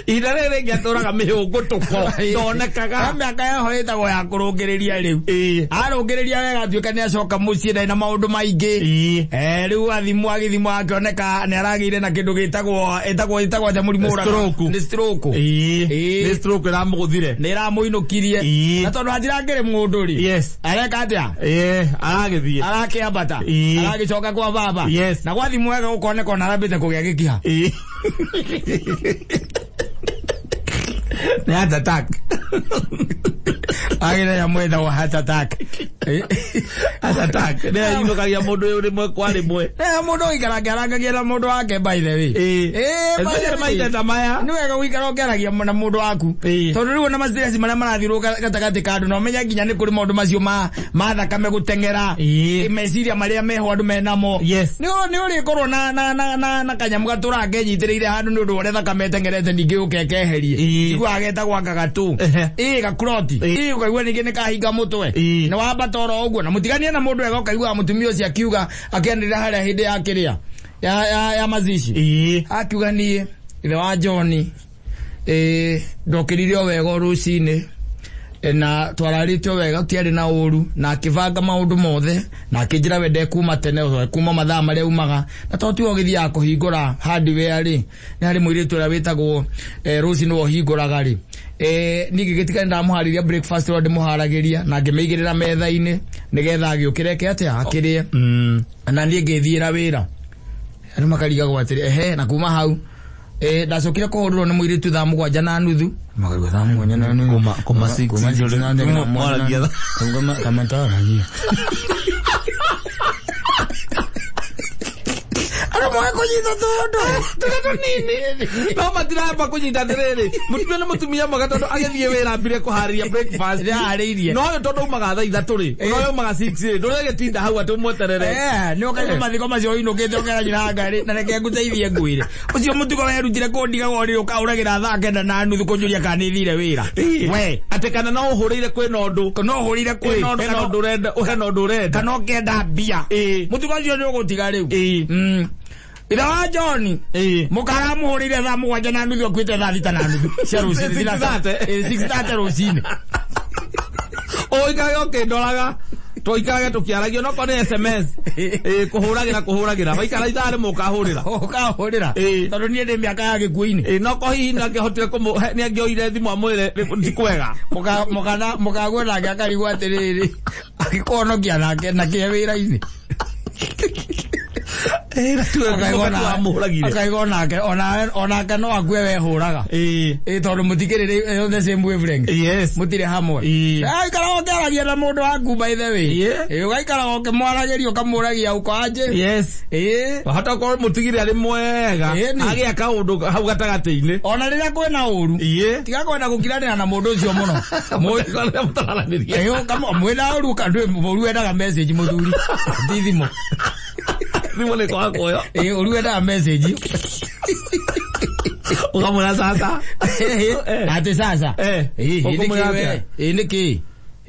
Ihinda rĩrĩ rĩngĩ atũraga mĩhũngũtũko. Ndonekaga. Mĩaka yaho ĩtagwo ya kũrũngĩrĩria rĩu. Ĩĩ. Arũngĩrĩria wega atuĩka nĩ acoka mũciĩ ndarĩ na maũndũ maingĩ. Ĩĩ. Rĩu athimwo agĩthimwo akĩoneka nĩ aragĩire na kĩndũ gĩtagwo ĩtagwo atĩa mũrimũ ũraga? Stroke. Nĩ stroke. Ĩĩ. Ĩĩ. Nĩ stroke ĩramũgũthire. Nĩ ĩramũinũkirie. Ĩĩ. Na tondũ hatirakĩrĩ mũndũ rĩ. Yes. Areka atĩa? Ĩĩ, aragĩthiĩ. Arakĩambata. Ĩĩ. Aragĩcoka kwa baba. Yes. Na gwathimwo wega gũkoneka ona arambĩte kũgĩa gĩkiha. Ĩĩ. Nĩ heart attack. Agĩre nyamũ ĩtagwo heart attack. Heart attack. Nĩ yinũkagia mũndũ ũyũ rĩmwe kwa rĩmwe. Mũndũ ũikara akĩarangagia na mũndũ wake by the way. Ĩĩ. Ĩĩ, by the Especially way. mahinda ta maya. Nĩ wega gũikara ũkĩaragia na mũndũ waku. Ĩĩ. Tondũ rĩu ona ma stress marĩa marathiũrũrũka gatagatĩ ka andũ na ũmenye nginya nĩ kũrĩ maũndũ macio ma thakame gũteng'era. Ĩĩ. Meciria marĩa meho andũ menamo. Yes. Nĩ ũrĩkorwo na kanyamũ gatũraga kenyitĩrĩire handũ nĩ ũndũ wa ũrĩa thakame ĩteng'erete ningĩ yũke ĩkeherie. Ĩĩ. Iguaga getagwo anga gatũ. Ehe. Ĩĩ, gakuroti. Ĩĩ. Ĩĩ, ũkaigua ningĩ nĩ kahinga mũtwe. Ĩĩ. Nĩ wambata oro ũguo na mũtiganie na mũndũ wega ũkaigua mũtumia ũcio akiuga akĩanĩrĩra harĩa hĩndĩ ya kĩrĩa ya mazishi. Ĩĩ. Akiuga niĩ ithe wa John ndokĩrire o wega o rũcinĩ na twararĩte o wega tiarĩ na ũru na akĩbanga maũndũ mothe na akĩnjĩra we ndekuma tene kuma mathaa marĩa umaga na to tiwe ũgĩthiaga kũhingũra hardware rĩ nĩ harĩ mũirĩtu ũrĩa wĩtagwo Rose nĩwe ũhingũraga rĩ. Niĩ ngĩgĩtiga nĩndamũharĩria breakfast ũrĩa ndĩmũharagĩria na ngĩmĩigĩrĩra metha-inĩ nĩgetha agĩũkĩre eke atĩa akĩrĩe. Na niĩ ngĩthiĩra wĩra. Andũ makarigagwo atĩrĩ ehe na kuma hau ndacokire kũhũrĩrwo nĩ mũirĩtu 7:30. Makarigwo 7:30. Kuma six Kuma six na nuthu. Mwaragia. Kama taragia. Andũ moe kũnyita tũndũ. Tũrĩa tũnini. No matiramba kũnyita atĩrĩrĩ. Mũtumia nĩ mũtumia mwega tondũ agĩthiĩ wĩra ambire kũharĩria breakfast. Nĩaharĩirie. No ũyũ tondũ umaga thaa 3 rĩ. No ũyũ umaga 6 rĩ. Ndũrĩgĩtinda hau atĩ ũmweterere. Nĩ ũkaigua mathiko macio ũinũkĩte ũkera nyina ngarĩ na reke ngũteithie ngwĩre. Ũcio mũtugo werutire kũndiga ũrĩ ũkaũragĩra 9:30 kũnjũria kana nĩ thire wĩra. We. Atĩ kana no ũhũrĩire kwĩna ũndũ. No ũhũrĩire kwĩna ũndũ Hena ũndũ ũrenda, hena ũndũ ũrenda. kana ũkenda mbia. Ĩĩ. Mũtugo ũcio nĩ ũgũtiga rĩu. Ĩĩ. Ithe wa John. Ĩĩ. Mũkaramũhũrĩire 7:30 akuĩte 6:30 cia rũcinĩ. 6:30. 6:30 rũcinĩ. Ũikage ũkĩndoraga. Tũikarage tũkĩaragia no korwo nĩ SMS. Ĩĩ kũhũragĩra kũhũragĩra. Waikara ithaa rĩmwe ũkahũrĩra. Ũkahũrĩra. Ĩĩ. Tondũ niĩ ndĩ mĩaka ya gĩkuũ-inĩ. Ĩĩ no ko hihi nĩangĩahotire kũmũ nĩangĩoire thimũ amwĩre ti kwega. Mũkana mũkagwo nake akarigwo atĩrĩrĩ agĩkũhonokia nake nake wĩra-inĩ. Amũhũragire. Akaigwo nake onake no akue wehũraga. Ĩĩ. Ĩĩ tondũ mũtikĩrĩ on the same wavelength. Yes. Mũtirĩ hamwe. Ĩĩ. Aikaraga ũkĩaragia na mũndũ waku by the way. Ĩĩ. Ĩĩ ũgaikaraga ũkĩmwaragĩria ũkamũragia uko aje. Yes. Ĩĩ. Wahota gũkorwo mũtigire arĩ mwega. Ĩĩ ni. Agĩa kaũndũ hau gatagatĩ-inĩ. Ona rĩrĩa kwĩna ũru. Ĩĩ. Tiga kwenda gũkiranĩra na mũndũ ũcio mũno. Mũtararanĩria. Ĩĩ ũkamũ mwĩna ũru kandũ mũru wendaga message mũthuri. Ti thimũ. Thimũ nĩ kwaga kuoyo. Ĩĩ ũru wendaga message. Ũkamwĩra sasa. Atĩ sasa. Eh. Ĩĩ Ũkũmwĩra nĩkĩ atĩa? we? Ĩĩ nĩkĩ?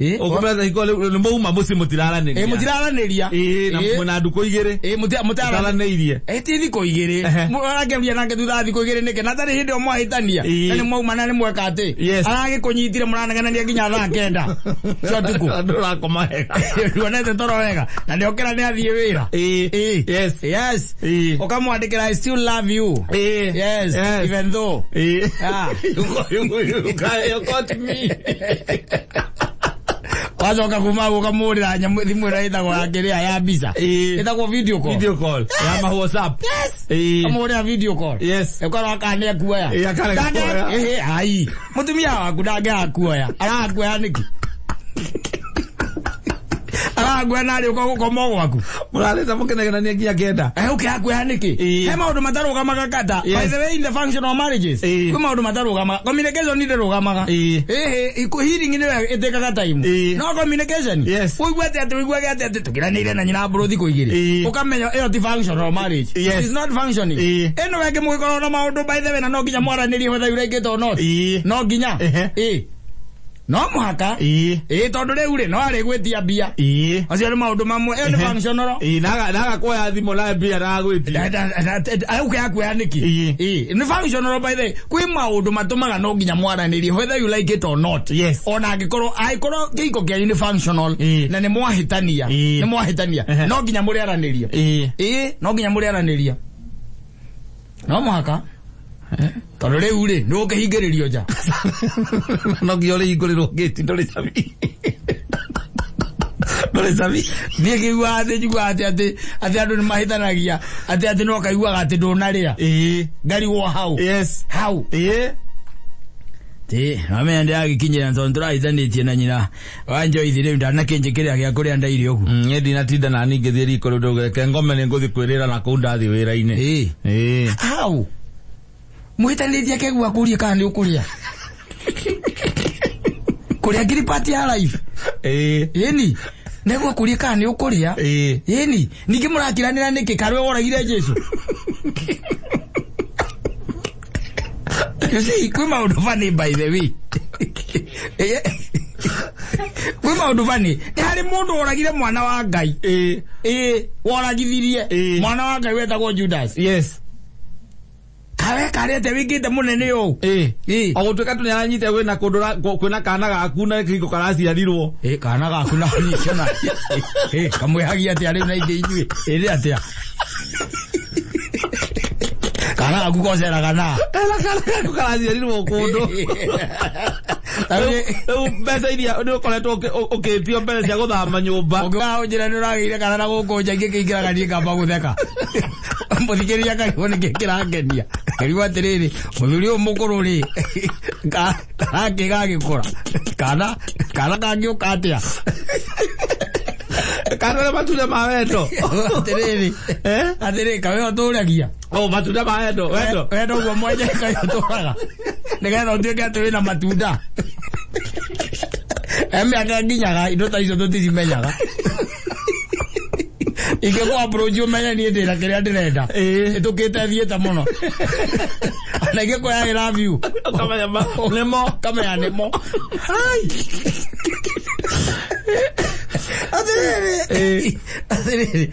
Ĩĩ. Ũkũmwĩra hiko rĩu nĩ mwauma mũciĩ mũtiraranĩria. Ĩĩ mũtiraranĩria. Ĩĩ na Ĩĩ. mwĩna ndukũ igĩrĩ. Ĩĩ mũtiraranĩria. Mũtaranĩirie. Ĩ ti thikũ igĩrĩ. Ehe. Mũrakĩaria nake thutha wa thikũ igĩrĩ nĩkĩ? Na tarĩ hĩndĩ ĩyo mwahĩtania. Ĩĩ. Na nĩ mwauma na nĩ mweka atĩ. Yes. Aragĩkũnyitire mũranegenania nginya thaa kenda cia ũtukũ. Ndũrakoma wega. Nduonete toro wega. Na nĩokĩra nĩ athiĩ wĩra. Ĩĩ. Ĩĩ. Yes. Yes. Ĩĩ. Ũkamwandĩkĩra I still love you. Ĩĩ. Yes. Yes. Even though. Ĩĩ. Ah. You got me. Wacoka kuma hau ũkamũhũrĩra nyamũ thimũ ĩrĩa ĩtagwo ya kĩrĩa ya mbica. Ĩĩ. Ĩtagwo video call. Video call. Ya ma WhatsApp. Yes. Ĩĩ. Ũkamũhũrĩra video call. Yes. Ũkarora kana nĩ akuoya. Ĩĩ, akarega kuoya. Ĩhĩ, ai. Mũtumia waku ndangĩaga kuoya. Arakuoya nĩkĩ? Arakuoya narĩ ũka gũkoma gwaku. Mũrarĩte mũkĩnegenania nginya kenda. Eh, ũkĩakuoya nĩkĩ? Ĩĩ. He maũndũ matarũgamaga kata. Yes. By the way, in the function of marriages, Ĩĩ. kwĩ maũndũ matarũgamaga. Communication ndĩrũgamaga. Ĩĩ. Ĩhĩ, healing nĩyo ĩtĩkaga time. Ĩĩ. No communication. Yes. Ũigue atĩ atĩ ũiguage atĩ atĩ tũkiranĩire na nyina mbũrũ thikũ igĩrĩ. Ĩĩ. Ũkamenya ĩyo ti functional marriage. Yes. It is not functioning. Ĩĩ. Ĩno wengĩ mũgĩkorwo na maũndũ by the way na no nginya mwaranĩrie whether you like it or not. Ĩĩ. No nginya. Ehe. Ĩĩ. No mũhaka. Ĩĩ. Ĩĩ tondũ rĩu rĩ no arĩgwĩtia mbia. Ĩĩ. Acio nĩ maũndũ mamwe. Ĩyo nĩ Ehe. functional. Ĩĩ, naga kuoya thimũ na mbia nagagwĩtia. Ũkĩakuoya nĩkĩ? Ĩĩ. Ĩĩ. Nĩ functional by the way. Kwĩ maũndũ matũmaga no nginya mwaranĩrie whether you like it or not. Yes. Ona angĩkorwo angĩkorwo kĩhiko kĩanyu nĩ functional Ĩĩ. na nĩ mwahĩtania. Ĩĩ. Nĩ mwahĩtania. Ehe. No nginya mũrĩaranĩria. Ĩĩ. Ĩĩ, no nginya mũrĩaranĩria. No mũhaka. Tondũ rĩu rĩ nĩ ũkĩhingĩrĩrio nja. No nginya ũrĩhingũrĩrwo gate ndũrĩ cabi. Ndũrĩ cabi. Niĩ ngĩiguaga atĩ njiguaga atĩ atĩ atĩ andũ nĩ mahĩtanagia atĩ atĩ no kaiguaga atĩ ndũnarĩa. Ĩĩ. Ngarigwo hau. Yes. Hau. Ĩĩ. Ti, mamenya ndĩragĩkinyĩra tondũ tũrahĩtanĩtie na nyina wa Joyce rĩu ndanakĩnjĩkĩrĩra gĩa kũrĩa ndaire ũguo. Niĩ ndinatinda nani ngĩthiĩ riko rĩu ndũgeke ngome nĩ ngũthiĩ kwĩrĩra na kũu ndathiĩ wĩra-inĩ. Ĩĩ. Ĩĩ. Hau. Mũhĩtanĩtie akegua kũrie kana nĩ ũkũrĩa. Kũrĩa ngiri part ya life. Ĩĩ. Ĩni. Nĩguo kũrie kana nĩ ũkũrĩa. Ĩĩ. Ĩni. Ningĩ mũrakiranĩra nĩkĩ karwe woragire Jesu. You see, kwĩ maũndũ funny by the way. Kwĩ maũndũ funny. Nĩ harĩ mũndũ woragire mwana wa Ngai. Ĩĩ. Ĩĩ, woragithirie Ĩĩ. mwana wa Ngai wetagwo Judas. Yes. Kawe karĩte wĩkĩte mũnene ũũ. Ĩĩ. Ĩĩ. O gũtuĩka tu nĩaranyite kwĩna kũndũ kwĩna kana gaku na kĩhiko karaciarirwo. Ĩĩ, kana gaku na nyitio na. Ĩĩ, kamwĩhagia atĩa rĩu na ingĩ inyuĩ. Ĩĩ nĩ atĩa? Kana gaku koceraga na. Ena kana gaku karaciarirwo kũndũ. Rĩu mbeca iria nĩ ũkoretwo ũkĩtio mbeca cia gũthama nyũmba. Ũngĩwaga ũnjĩra nĩ ũragĩire kana na gũkũ nja ingĩ kĩingĩraga niĩ ngamba gũtheka. Mũthikĩrĩria akarigwo nĩkĩ kĩrangenia. Akarigwo atĩrĩrĩ, mũthuri ũyũ mũkũrũ rĩ, karakĩ gagĩkũra. Kana kana kangĩũka atĩa? Kana nĩ matunda ma wendo. Atĩrĩrĩ, Eh? atĩrĩrĩ, kawe ũtũragia. Oh, matunda ma wendo, wendo. Wendo ũguo mwenye kaĩ ũtũraga. Nĩgetha ũtuĩke atĩ wĩna matunda. He mĩaka nginyaga indo ta icio tũticimenyaga. Ingĩkũ approach ũmenye niĩ ndĩna kĩrĩa ndĩrenda. Ĩĩ. Ĩtũkĩte thiĩte mũno. Ona ingĩkwĩra I love you. Ũkamenya nĩmo. Ũkamenya nĩmo. Hai. Atĩrĩrĩ. Ĩĩ. Atĩrĩrĩ.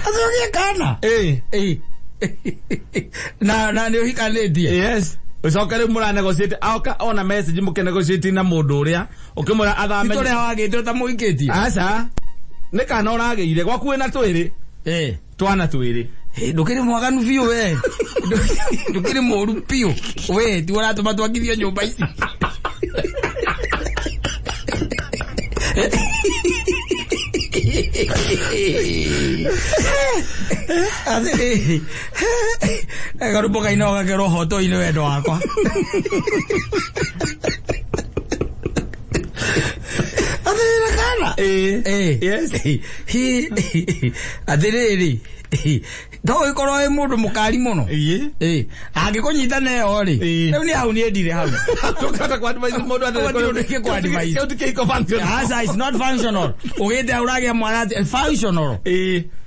Atĩ ũgĩe kana. Ĩĩ. Ĩĩ. Na na nĩ ũhikanĩtie. Yes. Ucoke rĩu mũranegotiate aoka ona message mũkĩnegotiate na mũndũ ũrĩa ũkĩmwĩra athame. Tũrĩa wagĩte ũtamũhikĩtie. Aca, nĩ kana ũragĩire gwaku wĩna twĩrĩ. Twana twĩrĩ. Ndũkĩrĩ mwaganu biũ we. Ndũkĩrĩ mũru biũ we, ti ũratũma twakithio nyũmba ici. Atĩrĩrĩ, karũmbo kaina ũgakerwo hoto-inĩ wendo wakwa. Atĩrĩrĩ kana. Yes. Atĩrĩrĩ, to gĩkorwo wĩ mũndũ mũkari mũno. Angĩkũnyita neyo rĩ, rĩu nĩ hau niĩ ndire hau. Tũkata kwa advice mũndũ atĩ Gũtirĩ ũndũ ingĩkũ advise. Kĩu ti kĩhiko functional. Aca, it's not functional. Ũgĩte hau ũragĩa mwana atĩ functional.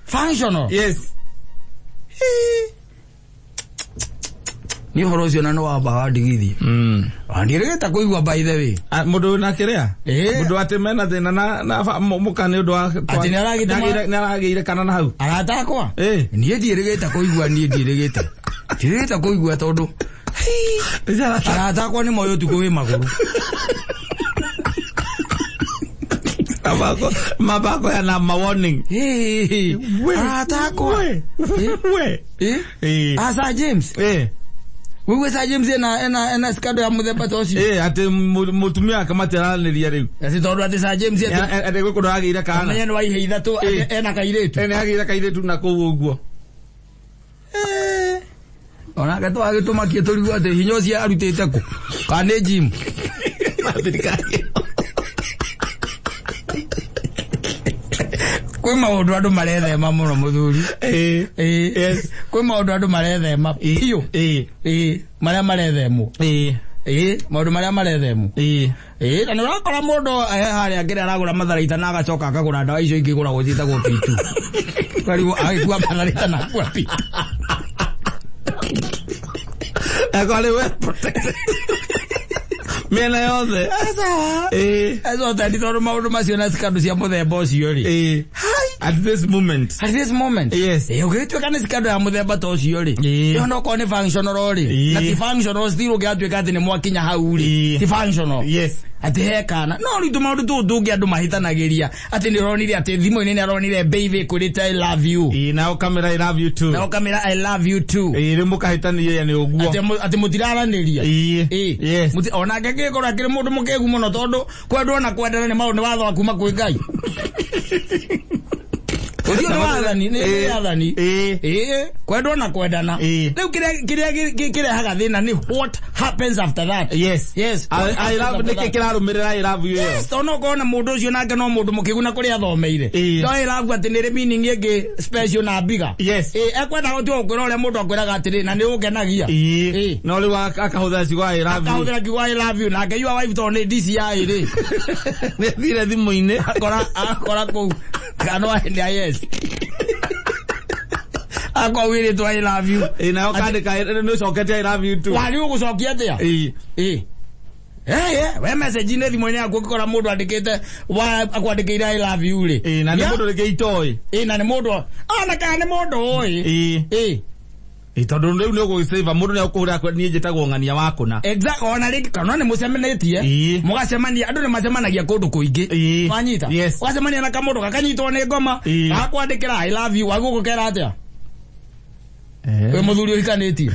Functional. Yes. Nĩ ũhoro ũcio na nĩ wamba wandigithia. Wandirĩgĩte kũigua by the way. Mũndũ wĩna kĩrĩa? Mũndũ atĩ mena thĩna na mũka nĩ ũndũ wa Atĩ nĩ aragĩte nĩ aragĩire kana na hau. Arata akwa? Niĩ ndiĩrĩgĩte kũigua, niĩ ndiĩrĩgĩte. Ndiĩrĩgĩte kũigua tondũ arata akwa nĩ moĩ ũtukũ wĩ magũrũ. Mabako ya na ma warning. Arata akwa. We. Asa James. Wewe Sir James ena skado ya mũthemba ta ũcio. Atĩ mũtumia wake matiaranĩria rĩu. Atĩ tondũ atĩ Sir James atĩ Atĩ gwĩ kũndũ agĩire kana. Amenye nĩ waihe ithatũ, ena kairĩtu. Nĩ agĩire kairĩtu na kũu ũguo. Onake twagĩtũmakie tũrigwo atĩ hinya ũcio arutĩte kũ? Kana nĩ gym? Thirikari. Kwĩ maũndũ andũ marethema mũno mũthuri. Yes. Kwĩ maũndũ andũ marethema biũ. Marĩa marethemwo. Maũndũ marĩa marethemwo. Na nĩ ũrakora mũndũ harĩa kĩrĩa aragũra matharaita na agacoka akagũra ndawa icio ingĩ igũragwo ciĩtagwo P2. Ũkarigwo agĩkua matharaita na akua P2. Akwa rĩu well protected. Mĩena yothe. Aca. Aca ũtendi tondũ maũndũ macio na scandal cia mũthemba ũcio rĩ. At this moment. At this moment. Yes. Ũgĩtuĩka nĩ scandal ya mũthemba ta ũcio rĩ. Ĩyo no korwo nĩ functional rĩ. Na ti functional still ũngĩgatuĩka atĩ nĩ mwakinya hau rĩ. Ti functional. Yes. Atĩ he kana. No rĩu tũmaũndũ tũtũ tũngĩ andũ mahĩtanagĩria. Atĩ nĩ ũronire atĩ thimũ-inĩ nĩ aronire baby ĩkwĩrĩte I love you. Na ũkamĩra I love you too. Na ũkamĩra I love you too. Rĩu mũkahĩtania nĩ ũguo. Atĩ mũtiraranĩria. Yes. Onake angĩkorwo akĩrĩ mũndũ mũkĩgu mũno tondũ kwendwo na kwendana nĩ maũndũ nĩ watho wa kuma kwĩ Ngai. Ũcio nĩ wathani, nĩ wathani. Kwendwo na kwendana. Rĩu kĩrĩa kĩrehaga thĩna nĩ what happens after that. Yes. Yes. I love nĩkĩ kĩrarũmĩrĩra I love you ĩyo. Yes, tondũ no ũkorwo na mũndũ ũcio nake no mũndũ mũkĩgu na kũrĩa athomeire. No I love atĩ nĩ ĩrĩ meaning ĩngĩ special na bigger. Yes. Ekwendaga gũtua gũkwĩra ũrĩa mũndũ akwĩraga atĩrĩ na nĩ ũngenagia. No rĩu akahũthĩra ciugo I love you. Akahũthĩra kiugo I love you nake your wife tondũ nĩ DCI rĩ. Nĩ thire thimũ-inĩ. Akora kũu. Kana nĩ yes. Akwa wĩrĩtwo I love you. Nayo kandĩka nĩ ũcokete I love you too. Wari ũgũcokia atĩa? We message-inĩ thimũ-inĩ yaku ũngĩkora mũndũ andĩkĩte wa akwandĩkĩire I love you rĩ. Na nĩ mũndũ rĩngĩ itoĩ. Na nĩ mũndũ ona kana nĩ mũndũ ũĩ. Tondũ rĩu nĩ ũgũgĩsave mũndũ nĩ akũhũra niĩ njĩtagwo ng'ania wa kũna. Exactly, ona rĩngĩ kana nĩ mũcemanĩtie. Mũgacemania, andũ nĩ macemanagia kũndũ kũingĩ. Wanyita? Yes. Ũgacemania na kamũndũ gakanyitwo nĩ ngoma, gagakwandĩkĩra I love you, wagũgũkera atĩa? Wĩ mũthuri ũhikanĩtie.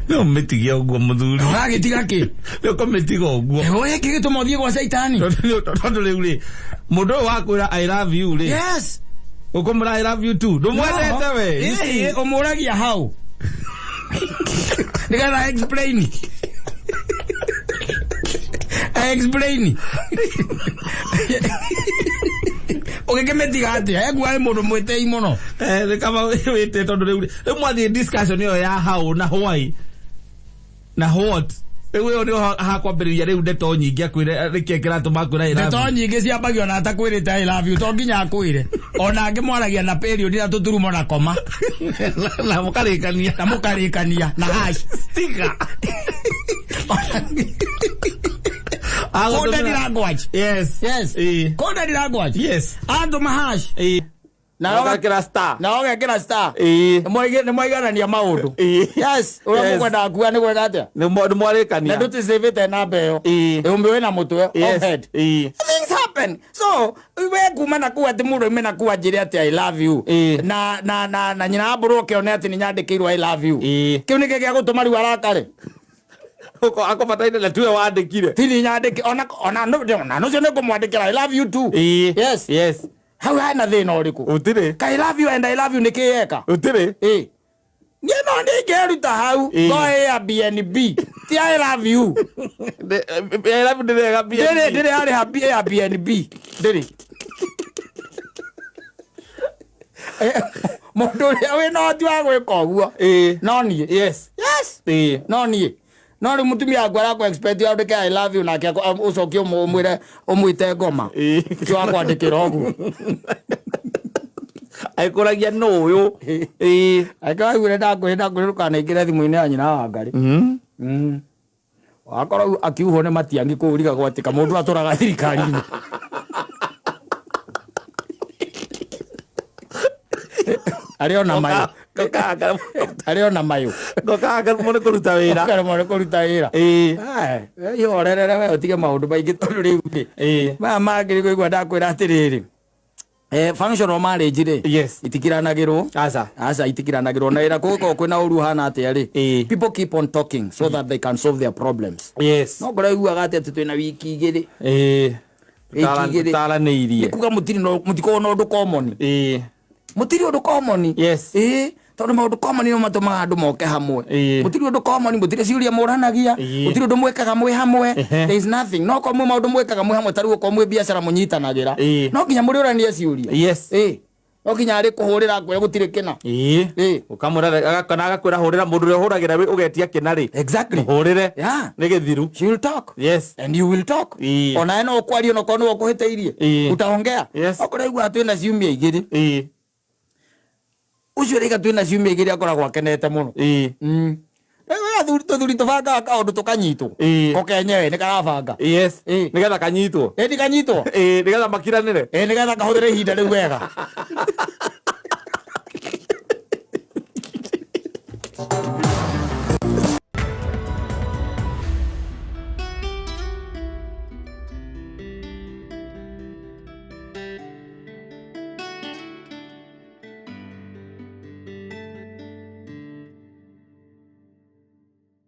No mĩtige ũguo mũthuri. Ũragĩtiga kĩ? Nĩ ũkũmĩtiga ũguo. Ũyũ kĩ gĩtũma ũthiĩ gwa caitani? Tondũ rĩu rĩ, mũndũ ũyũ wakwĩra I love you rĩ. Yes. Ũkũmwĩra I love you too. Ndũmwendete we. Ũmũragia hau. Nĩgetha explain. Explain. Ũgĩkĩmĩtiga atĩa? Ekuga nĩ mũndũ mwĩtĩi mũno. Nĩ kaba wĩte tondũ rĩu rĩu mwathiĩ discussion ĩyo ya how na why na what. Rĩu ĩyo nĩho hakwambĩrĩria rĩu ndeto nyingĩ akwĩre nĩkĩ kĩratũma akwĩre I love you. Ndeto nyingĩ ciambagio na atakwĩrĩte I love you to nginya akwĩre. Ona angĩ mwaragia na period na tũturumo na koma. Na mũkarĩkania. Na mũkarĩkania na hash. Sticker. Coded language. Yes. Yes. Coded language. Yes. Andũ mahash. Na Ũgekĩra star. Na ũgekĩra star. Ĩĩ. Nĩ mwaiganania maũndũ. Ĩĩ. Yes, ũrĩa Yes. mũkwendaga kuga nĩ gwĩka atĩa? Nĩ mwarĩkania. Na ndũticĩvĩte namba ĩyo. Ĩĩ. Ũmbe wĩna mũtwe Yes. off head. Ĩĩ. Things happen. So we kuma na kuu atĩ mũndũ aime na kuu anjĩre atĩ I love you. Ĩĩ. Na nyina wa mbũrũ ũkĩone atĩ nĩ nyandĩkĩirwo I love you. Ĩĩ. Kĩu nĩkĩ gĩa gũtũma rĩu arakare? Akũbataire na tiwe wandĩkire. Tini nyandĩke ona ũcio nĩ ngũmwandĩkĩra I love you too. Ĩĩ. Yes. Yes. Hau hena thĩna ũrĩkũ? Gũtirĩ. Ka I love you and I love you nĩ kĩ yeka? Gũtirĩ. Ĩĩ. Niĩ no ndingĩruta hau Ĩĩ. ngo Airbnb ti I love you. I love you ndĩrega mbia. Ndĩrĩ harĩha Airbnb ndĩrĩ. Mũndũ ũrĩa wĩna ũhoti wa gwĩka ũguo Ĩĩ. no niĩ. Yes. Yes. Ĩĩ. No niĩ. No rĩu mũtumia waku arakũ expect andĩke I love you nake ũcokie ũmwĩre ũmwĩte ngoma. Ĩĩ. Ti wa kwandĩkĩra ũguo. Aikũragia nũ ũyũ. Ĩĩ. Angĩkorwo ndakwĩra ndũkanaingĩre thimũ-inĩ ya nyina wa Ngarĩ. Wakorwo akiuhwo nĩ Matiang'i kũu ũrigagwo atĩ kamũndũ atũraga thirikari-inĩ. Arĩ ona mayũ. Arĩ ona mayũ. Ngokaga nĩ kũruta wĩra. Ũkaremwo nĩ kũruta wĩra. Ĩĩ. Ihorerere we ũtige maũndũ maingĩ tondũ rĩu rĩ. Ĩĩ. Maya mangĩ nĩ kũigua ndakwĩra atĩrĩrĩ. Functional marriage rĩ. Yes. Itikiranagĩrwo. Aca. Aca itikiranagĩrwo na wĩra kũgĩkorwo kwĩna ũru ũhana atĩa rĩ. Ĩĩ. People keep on talking so that they can solve their problems. Yes. No ngorwo iguaga atĩ atĩ twĩna wiki igĩrĩ. Ĩĩ. Wiki igĩrĩ. Taranĩirie. Nĩ kuga mũtikoragwo na ũndũ common. Ĩĩ. Mũtirĩ ũndũ common. Yes. Ĩĩ. Tondũ maũndũ common nĩmo matũmaga andũ moke hamwe. Ĩĩ. Mũtirĩ ũndũ common, mũtirĩ ciũria mũranagia, Ĩĩ. mũtirĩ ũndũ mwĩkaga mwĩ hamwe. Ehe. There is nothing. No korwo mwĩ maũndũ mwĩkaga mwĩ hamwe ta rĩu okorwo mwĩ biacara mũnyitanagĩra. Ĩĩ. No nginya mũrĩũranie ciũria. Yes. Ĩĩ. No nginya arĩ kũhũrĩra akwĩre gũtirĩ kĩna. Ĩĩ. Ĩĩ. Ũkamwĩra kana agakwĩra hũrĩra mũndũ ũrĩa ũhũragĩra ũgetia kĩna rĩ. Exactly. Mũhũrĩre. Yeah. Nĩ gĩthiru. She will talk. Yes. And you will talk. Ĩĩ. Onawe no ũkwaria onokorwo nĩwe ũkũhĩtĩirie. Ĩĩ. Utaongea. Yes. Okorwo aiguaga twĩna ciumia igĩrĩ. Ĩĩ. Ũcio ũraiga twĩna ciumia igĩrĩ akoragwo akenete mũno. Ĩĩ. Rĩu athuri tũthuri tũbangaga kaũndũ tũkanyitwo. Ĩĩ. Ko kenyewe nĩ karabanga. Yes. Ĩĩ. Nĩgetha kanyitwo. Ĩĩ ndikanyitwo. Ĩĩ, nĩgetha makiranĩre. Ĩĩ nĩgetha kahũthĩre ihinda rĩu wega.